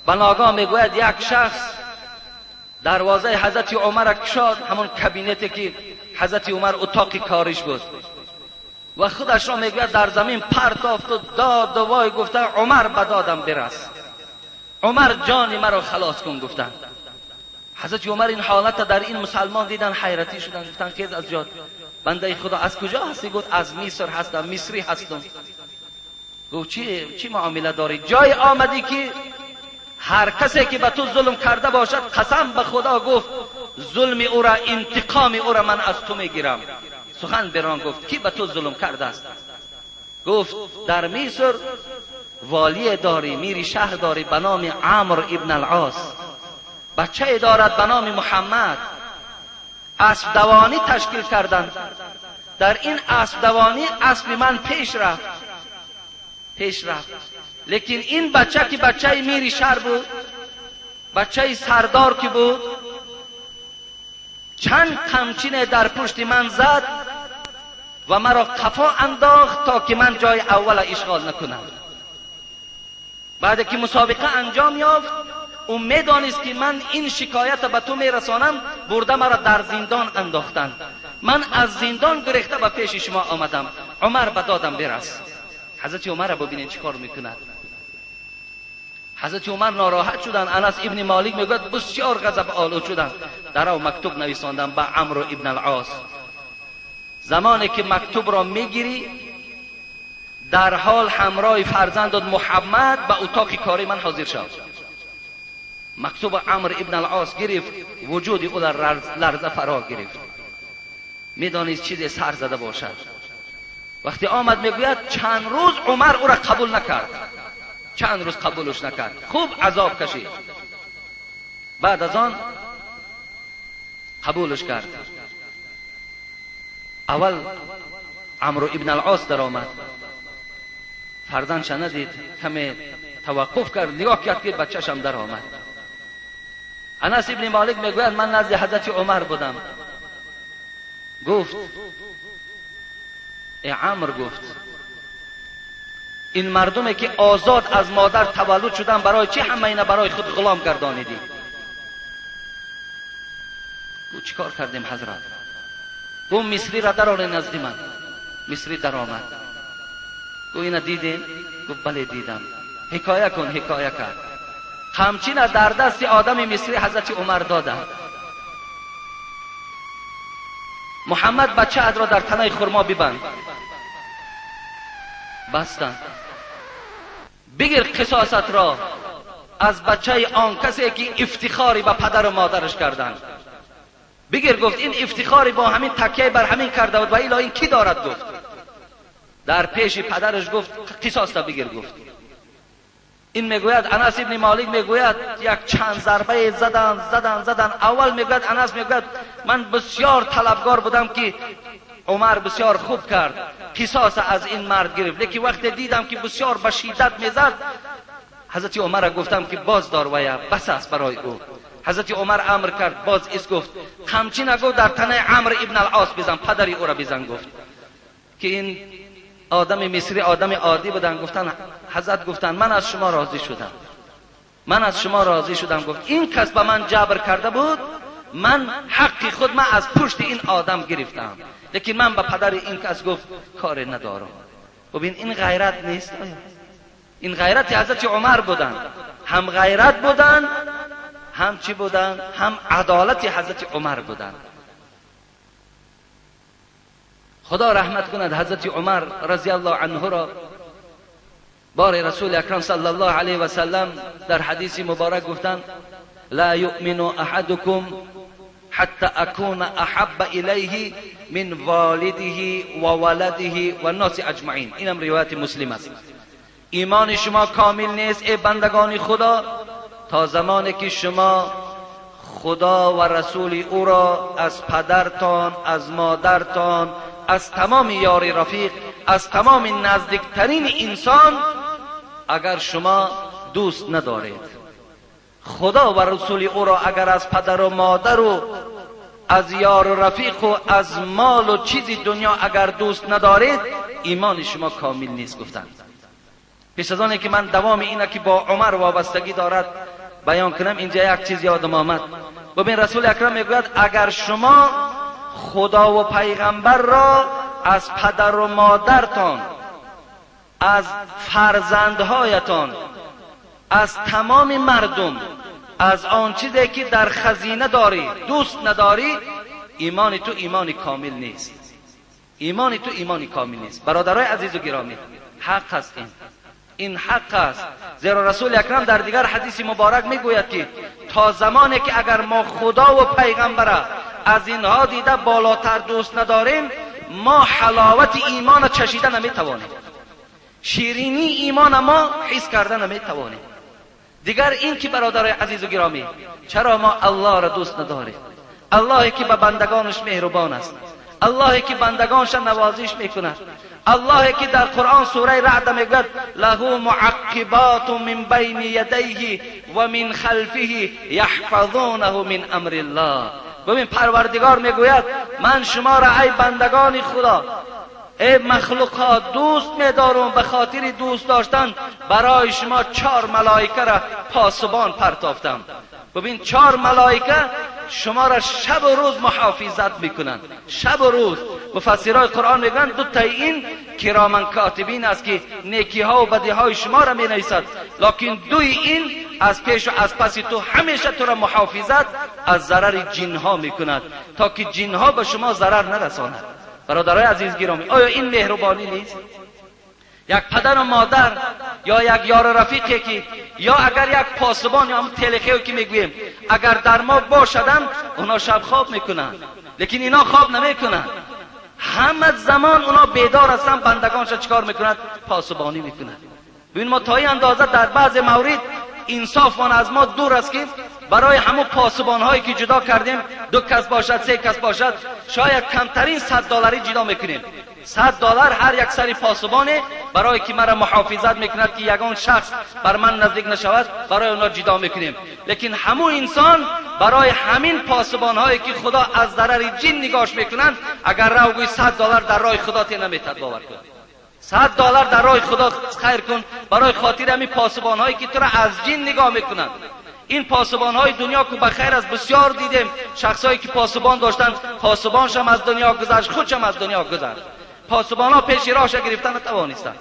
Ба ногоҳ мегӯяд як шахс дарвозаи ҳазрати Умарро кушод, ҳамон кабинете ки ҳазрати Умар утоқи кориш буд, ва худашро мегӯяд дар замин партофту доду вой гуфта Умар ба додам бирас, Умар ҷони маро халос кун гуфтанд. Ҳазрати Умар ин ҳолатро дар ин мусалмон дидан, ҳайратӣ шуданд, гуфтанд хез аз ҷод, бандаи Худо аз куҷо ҳастӣ? Гуфт аз Миср ҳастам, мисрӣ ҳастам. Гуфт чӣ муомила дорӣ? Ҷой омадӣ ки ҳар касе ки ба ту зулм карда бошад, қасам ба Худо гуфт зулми ӯра, интиқоми ӯра ман аз ту мегирам. Сухан берон гуфт ки ба ту зулм кардааст? Гуфт дар Миср волие дорӣ, мири шаҳр дорӣ ба номи Амр ибн ал-Ос, бачае дорад ба номи Муҳаммад. Аспдавонӣ ташкил карданд. Дар ин аспдавонӣ аспи ман пеш рафт, пеш рафт. Лекин ин бача ки бачаи мири шаҳр буд, бачаи сардор ки буд, чанд қамчине дар пушти ман зад ва маро қафо андохт то ки ман ҷои аввала ишғол накунам. Баъде ки мусобиқа анҷом ёфт, ӯ медонист ки ман ин шикоятро ба ту мерасонам, бурда маро дар зиндон андохтанд. Ман аз зиндон гурехта ба пеши шумо омадам. Умар ба додам бирас. Ҳазрати Умарро бибинед чӣ кор мекунад. Ҳазрати Умар нороҳат шуданд. Анас ибни Молик мегӯяд бисёр ғазаболуд шуданд. Дарав мактуб нависондам ба Амр ибн ал-Ос. Замоне ки мактубро мегирӣ, дар ҳол ҳамроҳи фарзандат Муҳаммад ба утоқи кори ман ҳозир шав. Мактуб Амр ибн ал-Ос гирифт, вуҷуди ӯ дар ларза фаро гирифт. Медонист чизе сар зада бошад. Вақте омад мегӯяд чанд рӯз Умар ӯро қабул накард, чанд рӯз қабулш накард, хуб азоб кашид. Баъд аз он қабулш кард. Аввал Амр ибн ал-Ос даромад, фарзандша надид, каме таваққуф кард, нигоҳ кард ки бачашам даромад. Анас ибни Молик мегӯяд ман назди ҳазрати Умар будам. Гуфт э Амр, гуфт ин мардуме ки озод аз модар таваллуд шуданд, барои чӣ ҳама ина барои худ ғулом гардонидӣ? Гуфт чӣ кор кардем ҳазрат? Гуфт мисриро дароре назди ман. Мисри даромад. Гуфт ина дидем? Гуфт бале дидам. Ҳикоя кун. Ҳикоя кард. Қамчина дар дасти одами мисри ҳазрати Умар доданд. Муҳаммад бачаатро дар танаи хурмо бибанд. Бастанд. Бигир қисосатро аз бачаи он касе ки ифтихоре ба падару модараш карданд. Бигир, гуфт ин ифтихоре бо ҳамин такя бар ҳамин карда буд ва ило ин кӣ дорад? Гуфт дар пеши падараш гуфт қисосро бигир. Гуфт ин мегӯяд Анас ибни Молик мегӯяд як чанд зарбае задан задан задан. Аввал мегӯяд Анас мегӯяд ман бисёр талабгор будам ки Умар бисёр хуб кард, қисос аз ин мард гирифт. Лекин вақте дидам ки бисёр ба шиддат мезад, ҳазрати Умарро гуфтам ки боз дор вая, бас аст барои ӯ. Ҳазрати Умар амр кард, боз ис гуфт қамчина гуфт дар танаи Амр ибн ал-Ос бизан, падари ӯро бизан. Гуфт ки ин одами мисрӣ одами оддӣ буданд. Гуфтанд ҳазрат, гуфтанд ман аз шумо розӣ шудам, ман аз шумо розӣ шудам. Гуфт ин кас ба ман ҷабр карда буд, ман ҳаққи худ ман аз пушти ин одам гирифтам, лекин ман ба падари ин кас гуфт коре надорам. Бибин ин ғайрат нест? Ин ғайрати ҳазрати Умар буданд. Ҳам ғайрат буданд, ҳам чӣ буданд? Ҳам адолати ҳазрати Умар буданд. Худо раҳмат кунад ҳазрати Умар разияллоҳу анҳуро. Бори расули акрам саллаллоҳу алайҳи васаллам дар ҳадиси муборак гуфтанд: ла юъмину аҳадукум حتى اكون احب الیه من والده و ولده و الناس اجمعین. اینم روایت مسلم است. ایمان شما کامل نیست ای بندگان خدا تا زمانی که شما خدا و رسول او را از پدرتان، از مادرتان، از تمام یار رفیق، از تمام نزدیکترین انسان اگر شما دوست ندارید. خدا و رسول او را اگر از پدر و مادر و از یار و رفیق و از مال و چیزی دنیا اگر دوست ندارید، ایمان شما کامل نیست گفتند. پیش از آنی که من دوام اینه که با عمر وابستگی دارد بیان کنم، اینجا یک چیز یادم آمد. ببین رسول اکرم میگوید اگر شما خدا و پیغمبر را از پدر و مادرتان، از فرزندهایتان، از تمام مردم، از آن چیزی که در خزینه داری دوست نداری، ایمان تو ایمان کامل نیست. ایمان تو ایمان کامل نیست. برادرای عزیز و گرامی، حق است این حق است. زیرا رسول اکرم در دیگر حدیث مبارک میگوید که تا زمانی که اگر ما خدا و پیغمبر از اینها دیده بالاتر دوست نداریم، ما حلاوت ایمان چشیده نمیتوانیم، شیرینی ایمان ما حس کرده نمیتوانیم. دیگر این که برادرای عزیز و گرامی، چرا ما الله را دوست نداریم؟ اللهی که به بندگانش مهربان است، اللهی که بندگانش نوازش میکند، اللهی که در قرآن سوره رعد میگوید له معقبات من بین یدیه و من خلفه یحفظونه من امر الله. ببین پروردگار میگوید من شما را ای بندگان خدا، ای مخلوقات دوست میدارم، به خاطر دوست داشتن برای شما 4 ملائکه را پاسبان پرتافتم. ببین 4 ملائکه شما را شب و روز محافظت میکنند، شب و روز. مفسرای قرآن میگن دو تا این کرامن کاتبین است که نیکی ها و بدی های شما را می نویسد، لکن دوی این از پیش و از پس تو همیشه تو را محافظت از ضرر جن ها میکند تا که جن ها به شما ضرر نرساند. برادرای عزیز گرامی، آیا این مهربانی نیست؟ یک پدر و مادر یا یک یار رفیقی که یا اگر یک پاسبان یا هم تلخی که میگوییم اگر در ما باشدن، اونا شب خواب میکنن، لیکن اینا خواب نمیکنن. همه زمان اونا بیدار هستن، بندگانش چیکار میکنند؟ پاسبانی میکنند. ببین ما تا این اندازه در بعض مورد انصاف مان از ما دور است که برای همون پاسبان هایی که جدا کردیم، 2 کس باشد، 3 کس باشد، شاید کمترین $100 جدا میکنیم. $100 هر یک سری پاسبانه برای که مرا محافظت میکند که یگان شخص بر من نزدیک نشود، برای اونا جدا میکنیم. لیکن همون انسان برای همین پاسبان هایی که خدا از ضرر جن نگاش میکنند، اگر رو گوی $100 در راه خدا تی نمیتد، باور کن $100 در راه خدا خیر کن برای خاطر همین پاسبان هایی که تو را از جن نگاه میکنند. این پاسبان های دنیا که بخیر از بسیار دیدیم شخصایی که پاسبان داشتن، پاسبانش هم از دنیا گذشت، خودش هم از دنیا گذشت، پاسبان ها پیش راهش گرفتن نتوانستند.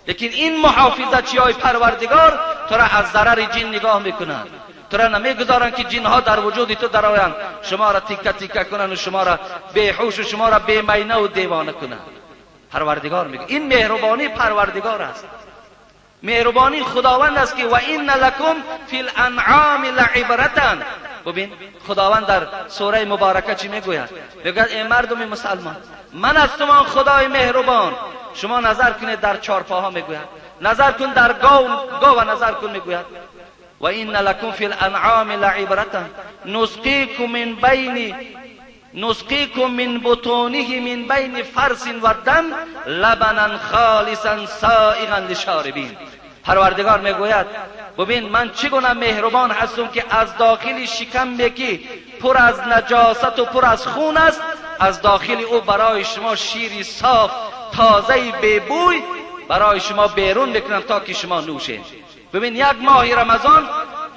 لیکن این محافظت های پروردگار تو را از ضرر جن نگاه میکنند، تو را نمیگذارند که جن ها در وجود تو درآیند، شما را تیکه تیکه کنند و شما را بیهوش و شما را بیمینه و دیوانه کنند. پروردگار میگه این مهربانی پروردگار است، مهربانی خداوند است که و این لکم فی الانعام لعبرة. ببین خداوند در سوره مبارکه چی میگوید؟ میگوید ای مردم مسلمان، من از شما خدای مهربان. شما نظر کنید در چارپاها میگوید، نظر کن در گاو نظر کن، میگوید و این لکم فی الانعام لعبرة نسقیکم من بطونه من بین فرس و دم لبنا خالصا سائغا للشاربین. پروردگار میگوید ببین من چگونه مهربان هستم که از داخل شکم که پر از نجاست و پر از خون است، از داخل او برای شما شیری صاف تازه بی‌بوی برای شما بیرون میکنم تا که شما نوشید. ببین یک ماه رمضان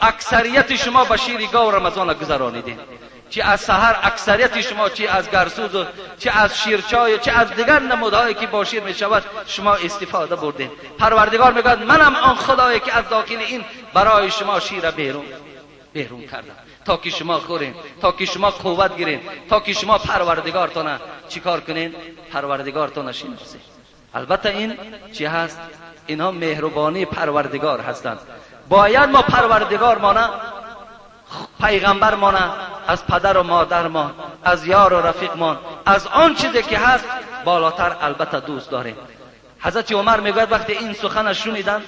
اکثریت شما به شیر گاو رمضان گذرانیدین، چی از سحر اکثریت شما، چی از گرسوز و چی از شیرچای و چی از دیگر نمودهایی که با شیر می شود شما استفاده بردین. پروردگار میگوید منم آن خدایی که از داخل این برای شما شیر بیرون کردم تا که شما خورین، تا که شما قوت گیرین، تا که شما پروردگارتان چیکار کنین؟ پروردگارتان شناسین. البته این چی هست؟ اینها مهربانی پروردگار هستند. باید ما پروردگار مانه، پیغمبر مانه از پدر و مادرمان، از یار و رفیقمان، از آن چیزی که هست بالاتر البته دوست داریم. حضرت عمر میگوید وقتی این سخن شنیدن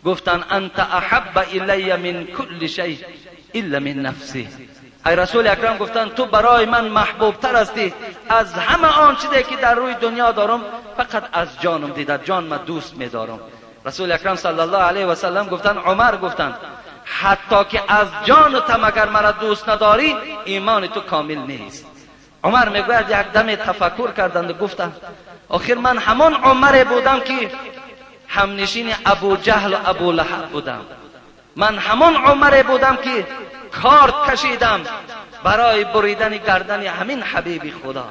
گفتن انت احب الی من کل شیء الا من نفسی. ای رسول اکرم گفتن تو برای من محبوب تر هستی از همه آن چیزی که در روی دنیا دارم، فقط از جانم دیده، جان من دوست میدارم. رسول اکرم صلی الله علیه و سلم گفتن عمر گفتن حتی که از جان تو اگر مرا دوست نداری ایمان تو کامل نیست. عمر میگوید یک دم تفکر کردند و گفتند آخر من همان عمر بودم که همنشین ابو جهل و ابو لهب بودم، من همان عمر بودم که کارد کشیدم برای بریدن گردن همین حبیب خدا،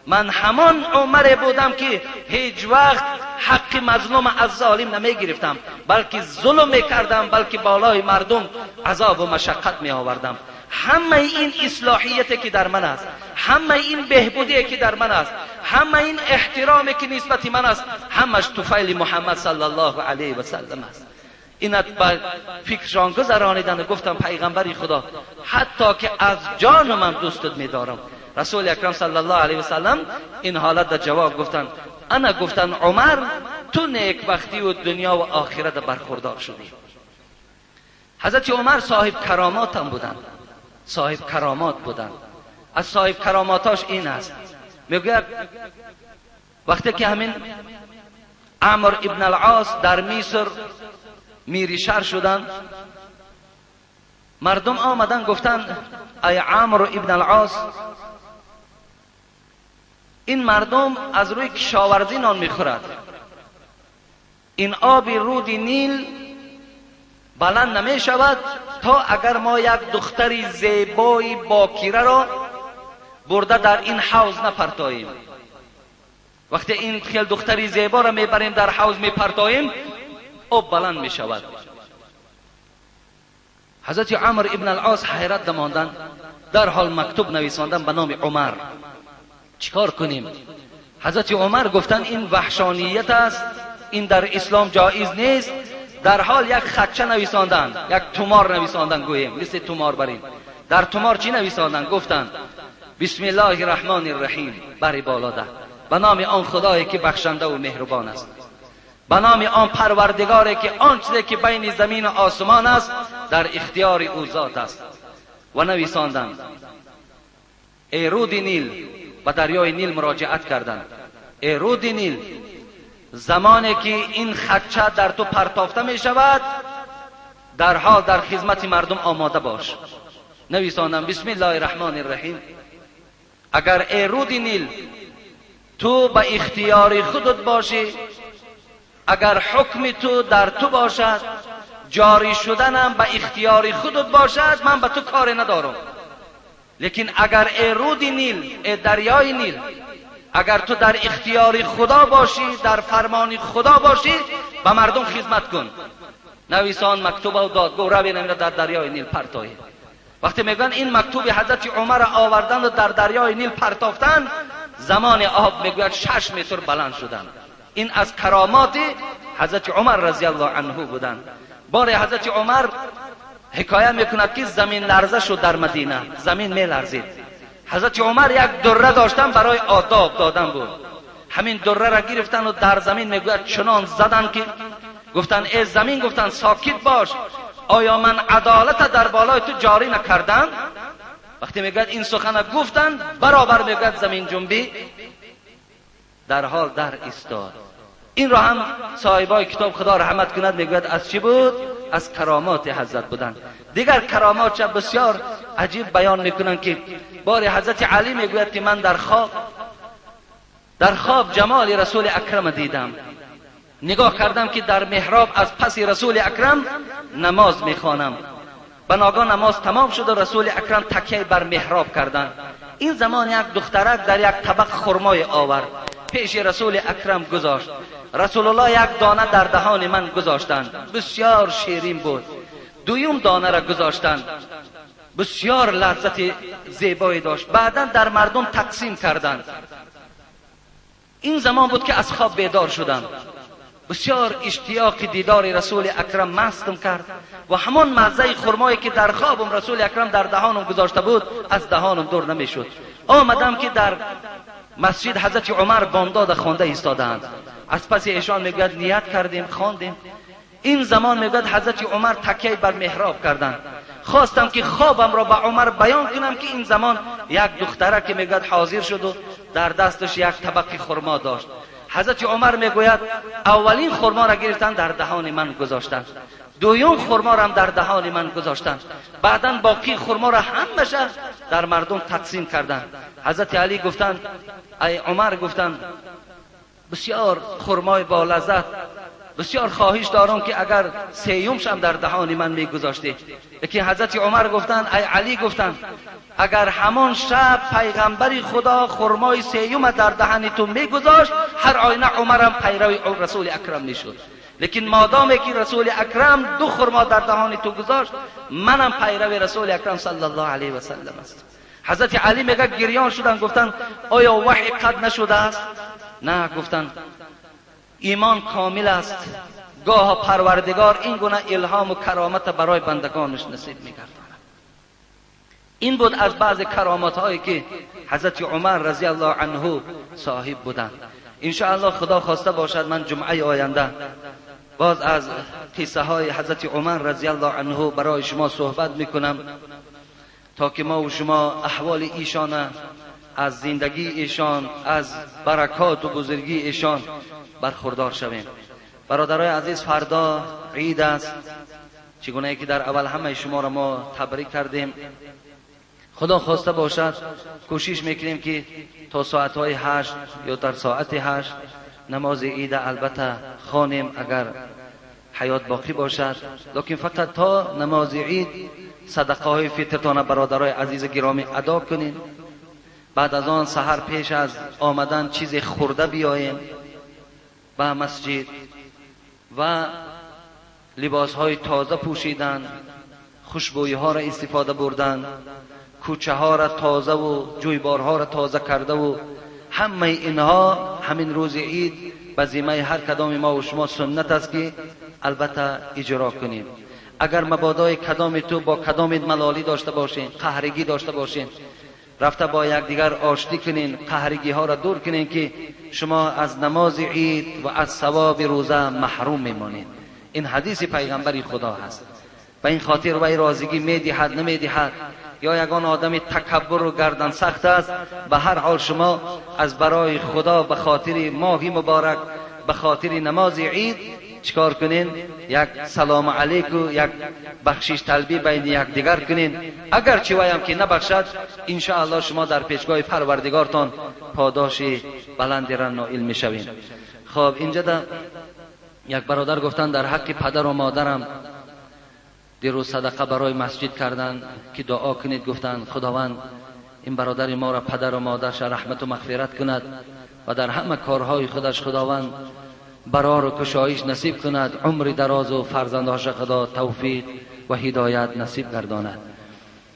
من همان عمر بودم که هیچ وقت حق مظلوم از ظالم نمی گرفتم، بلکه ظلم میکردم، بلکه بالای مردم عذاب و مشقت می آوردم. همه این اصلاحیت که در من است، همه این بهبودی که در من است، همه این احترامی که نسبت من است، همش طفیل محمد صلی الله علیه و سلم است. اینت به فکرشان گذرانیدن و گفتم پیغمبر خدا حتی که از جان من دوستت میدارم. رسول اکرم صلی الله علیه و سلم این حالت در جواب گفتن انا گفتن عمر تو نیکبختی و دنیا و آخرت برخوردار شدی. حضرت عمر صاحب کرامات هم بودند، صاحب کرامات بودند. از صاحب کراماتاش این است، میگوید وقتی که همین عمر ابن العاص در مصر میری شهر شدند، مردم آمدن گفتند ای عمر ابن العاص، این مردم از روی کشاورزی نان میخورد، این آب رود نیل بلند نمی شود تا اگر ما یک دختر زیبای باکیره را برده در این حوض نپرتاییم. وقتی این خیل دختری زیبا را میبریم در حوض میپرتاییم آب بلند می شود. حضرت عمر ابن العاص حیرت دماندند، در حال مکتوب نویساندن به نام عمر. چیکار کنیم؟ حضرت عمر گفتن این وحشانیت است، این در اسلام جایز نیست. در حال یک خطچه نویساندن، یک تومار نویساندن، گوییم مثل تومار بریم. در تومار چی نویساندن؟ گفتن بسم الله الرحمن الرحیم، بری بالا ده، به نام آن خدایی که بخشنده و مهربان است، به نام آن پروردگاری که آن چیزی که بین زمین و آسمان است در اختیار او ذات است. و نویساندند ای رود نیل، به دریای نیل مراجعت کردند، ای رود نیل زمانی که این خطچه در تو پرتافته می شود در حال در خدمت مردم آماده باش. نویساندم بسم الله الرحمن الرحیم، اگر ای رود نیل تو به اختیار خودت باشی، اگر حکم تو در تو باشد، جاری شدنم به اختیار خودت باشد، من به تو کار ندارم. لیکن اگر ای رود نیل، ای دریای نیل، اگر تو در اختیار خدا باشی، در فرمان خدا باشی، به مردم خدمت کن. نویسان مکتوب و داد، گفت رو اینم در دریای نیل پرتایی. وقتی میگن این مکتوب حضرت عمر آوردن و در دریای نیل پرتافتن، زمان آب میگوید 6 متر بلند شدن. این از کرامات حضرت عمر رضی الله عنه بودند. بار حضرت عمر حکایه میکند که زمین لرزه شد در مدینه، زمین میلرزید. حضرت عمر یک دره داشتن برای آداب دادن بود، همین دره را گرفتن و در زمین میگوید چنان زدن که گفتن ای زمین، گفتن ساکت باش، آیا من عدالت در بالای تو جاری نکردم؟ وقتی میگوید این سخن گفتن، برابر میگوید زمین جنبی در حال در ایستاد. این را هم صاحبای کتاب خدا رحمت کند میگوید از چی بود؟ از کرامات حضرت بودن. دیگر کرامات چه بسیار عجیب بیان میکنن که بار حضرت علی میگوید که من در خواب جمال رسول اکرم دیدم، نگاه کردم که در محراب از پس رسول اکرم نماز میخوانم. بناگاه نماز تمام شد و رسول اکرم تکیه بر محراب کردند. این زمان یک دخترک در یک طبق خرمای آورد، پیش رسول اکرم گذاشت. رسول الله یک دانه در دهان من گذاشتند، بسیار شیرین بود. دویم دانه را گذاشتند، بسیار لذت زیبایی داشت. بعدا در مردم تقسیم کردند. این زمان بود که از خواب بیدار شدم. بسیار اشتیاق دیدار رسول اکرم مستم کرد و همان مزه خرمایی که در خوابم رسول اکرم در دهانم گذاشته بود از دهانم دور نمیشد. آمدم که در مسجد حضرت عمر بامداد خوانده ایستادند. از پس ایشان میگوید نیت کردیم خواندیم. این زمان میگوید حضرت عمر تکیه بر محراب کردند. خواستم که خوابم را به عمر بیان کنم که این زمان یک دختره که میگوید حاضر شد و در دستش یک طبق خرما داشت. حضرت عمر میگوید اولین خرما را گرفتن در دهان من گذاشتند، دوم خرما را هم در دهان من گذاشتند، بعدا باقی خرما را همشه در مردم تقسیم کردند. حضرت علی گفتند ای عمر، گفتند بسیار خرمای با لذت، بسیار خواهش دارم که اگر سیومش هم در دهان من میگذاشتی. لیکن حضرت عمر گفتند ای علی، گفتند اگر همان شب پیغمبر خدا خرمای سیوم در دهن تو میگذاشت هر آینه عمرم پیرو رسول اکرم میشد، لیکن مادامی که رسول اکرم دو خرما در دهان تو گذاشت منم پیرو رسول اکرم صلی الله علیه و سلم است. حضرت علی میگه گریان شدن، گفتند آیا وحی قد نشده است؟ نه، گفتند ایمان کامل است، گاه پروردگار این گونه الهام و کرامت برای بندگانش نصیب میگرداند. این بود از بعض کرامت هایی که حضرت عمر رضی الله عنه صاحب بودند. انشاءالله خدا خواسته باشد من جمعه آینده باز از قصه های حضرت عمر رضی الله عنه برای شما صحبت میکنم تا که ما و شما احوال ایشان، از زندگی ایشان، از برکات و بزرگی ایشان برخوردار شویم. برادرای عزیز، فردا عید است، چگونه که در اول همه شما را ما تبریک کردیم. خدا خواسته باشد کوشش میکنیم که تا ساعتهای 8 یا در ساعت 8 نماز عید البته خوانیم اگر حیات باقی باشد، لیکن فقط تا نماز عید صدقه های فطرتان برادرای عزیز گرامی ادا کنیم. بعد از آن سحر پیش از آمدن چیز خورده بیاییم به مسجد و لباس های تازه پوشیدن، خوشبویی ها را استفاده بردن، کوچه ها را تازه و جویبارها را تازه کرده و همه اینها همین روز عید به ذمه هر کدام ما و شما سنت است که البته اجرا کنیم. اگر مبادای کدام تو با کدام ملالی داشته باشین، قهرگی داشته باشین، رفته با یکدیگر آشتی کنین، قهرگی ها را دور کنین که شما از نماز عید و از ثواب روزه محروم میمانید. این حدیث پیغمبر خدا هست. به این خاطر وی رازگی میدهد نمیدهد یا یگان آدم تکبر و گردن سخت است، به هر حال شما از برای خدا به خاطر ماه مبارک، به خاطر نماز عید چیکار کنین؟ یک سلام علیک و یک بخشش طلبی بین یکدیگر کنین. اگر چی وایم که نبخشد، ان شاء الله شما در پیشگاه پروردگارتان پاداش بلندی را نائل میشوین. خب اینجا در یک برادر گفتن در حق پدر و مادرم دیروز صدقه برای مسجد کردن که دعا کنید. گفتن خداوند این برادر ما را پدر و مادرش رحمت و مغفرت کند و در همه کارهای خودش خداوند برار و کشایش نصیب کند، عمر دراز و فرزندهاش خدا توفیق و هدایت نصیب گرداند.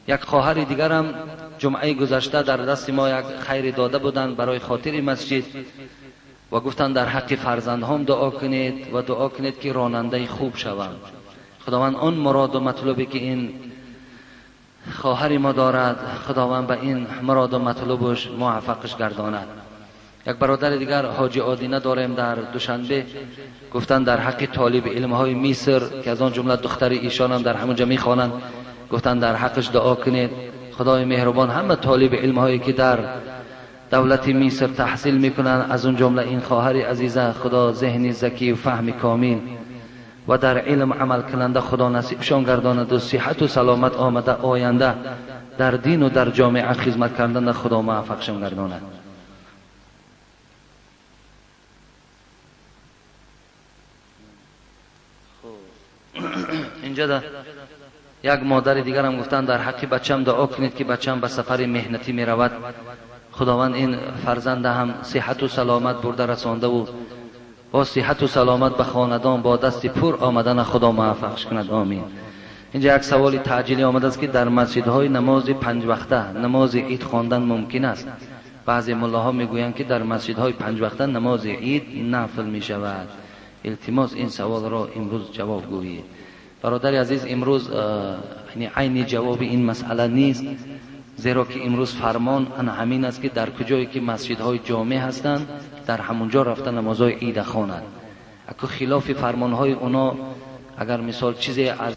یک خواهر دیگرم جمعه گذشته در دست ما یک خیر داده بودند برای خاطر مسجد و گفتند در حق فرزندهام دعا کنید و دعا کنید که راننده خوب شوند. خداوند آن مراد و مطلوبی که این خواهر ما دارد خداوند به این مراد و مطلوبش موفقش گرداند. یک برادر دیگر حاجی آدینه داریم در دوشنبه، گفتن در حق طالب علمهای مصر که از آن جمله دختر ایشان هم در همونجا میخوانند، گفتن در حقش دعا کنید. خدای مهربان همه طالب علمهایی که در دولت مصر تحصیل میکنند از اون جمله این خواهر عزیزه، خدا ذهن ذکی و فهم کامل و در علم عمل کننده خدا نصیبشان گرداند و صحت و سلامت آمده آینده در دین و در جامعه خدمت کردن خدا موفقشان گرداند. اینجا ده یک مادر دیگر هم گفتن در حق بچم دعا کنید که بچم به سفر مهنتی می رود. خداوند این فرزند هم صحت و سلامت برده رسانده و با صحت و سلامت به خاندان با دست پر آمدن خدا موفقش کند، آمین. اینجا یک سوال تعجیلی آمده است که در مسجدهای نماز 5 وقته نماز عید خواندن ممکن است؟ بعضی ملاها میگویند که در مسجدهای 5 وقته نماز عید نفل می شود. Илтимос, ин саволро имрӯз ҷавоб гӯед. Бародари азиз, имрӯз айни ҷавоби ин масъала нест, зеро ки имрӯз фармон ана ҳамин аст, ки дар куҷое ки масҷидҳои ҷомеъ ҳастанд, дар ҳамунҷо рафта намозҳои ида хонад. Аку хилофи фармонҳои оно агар мисол чизе аз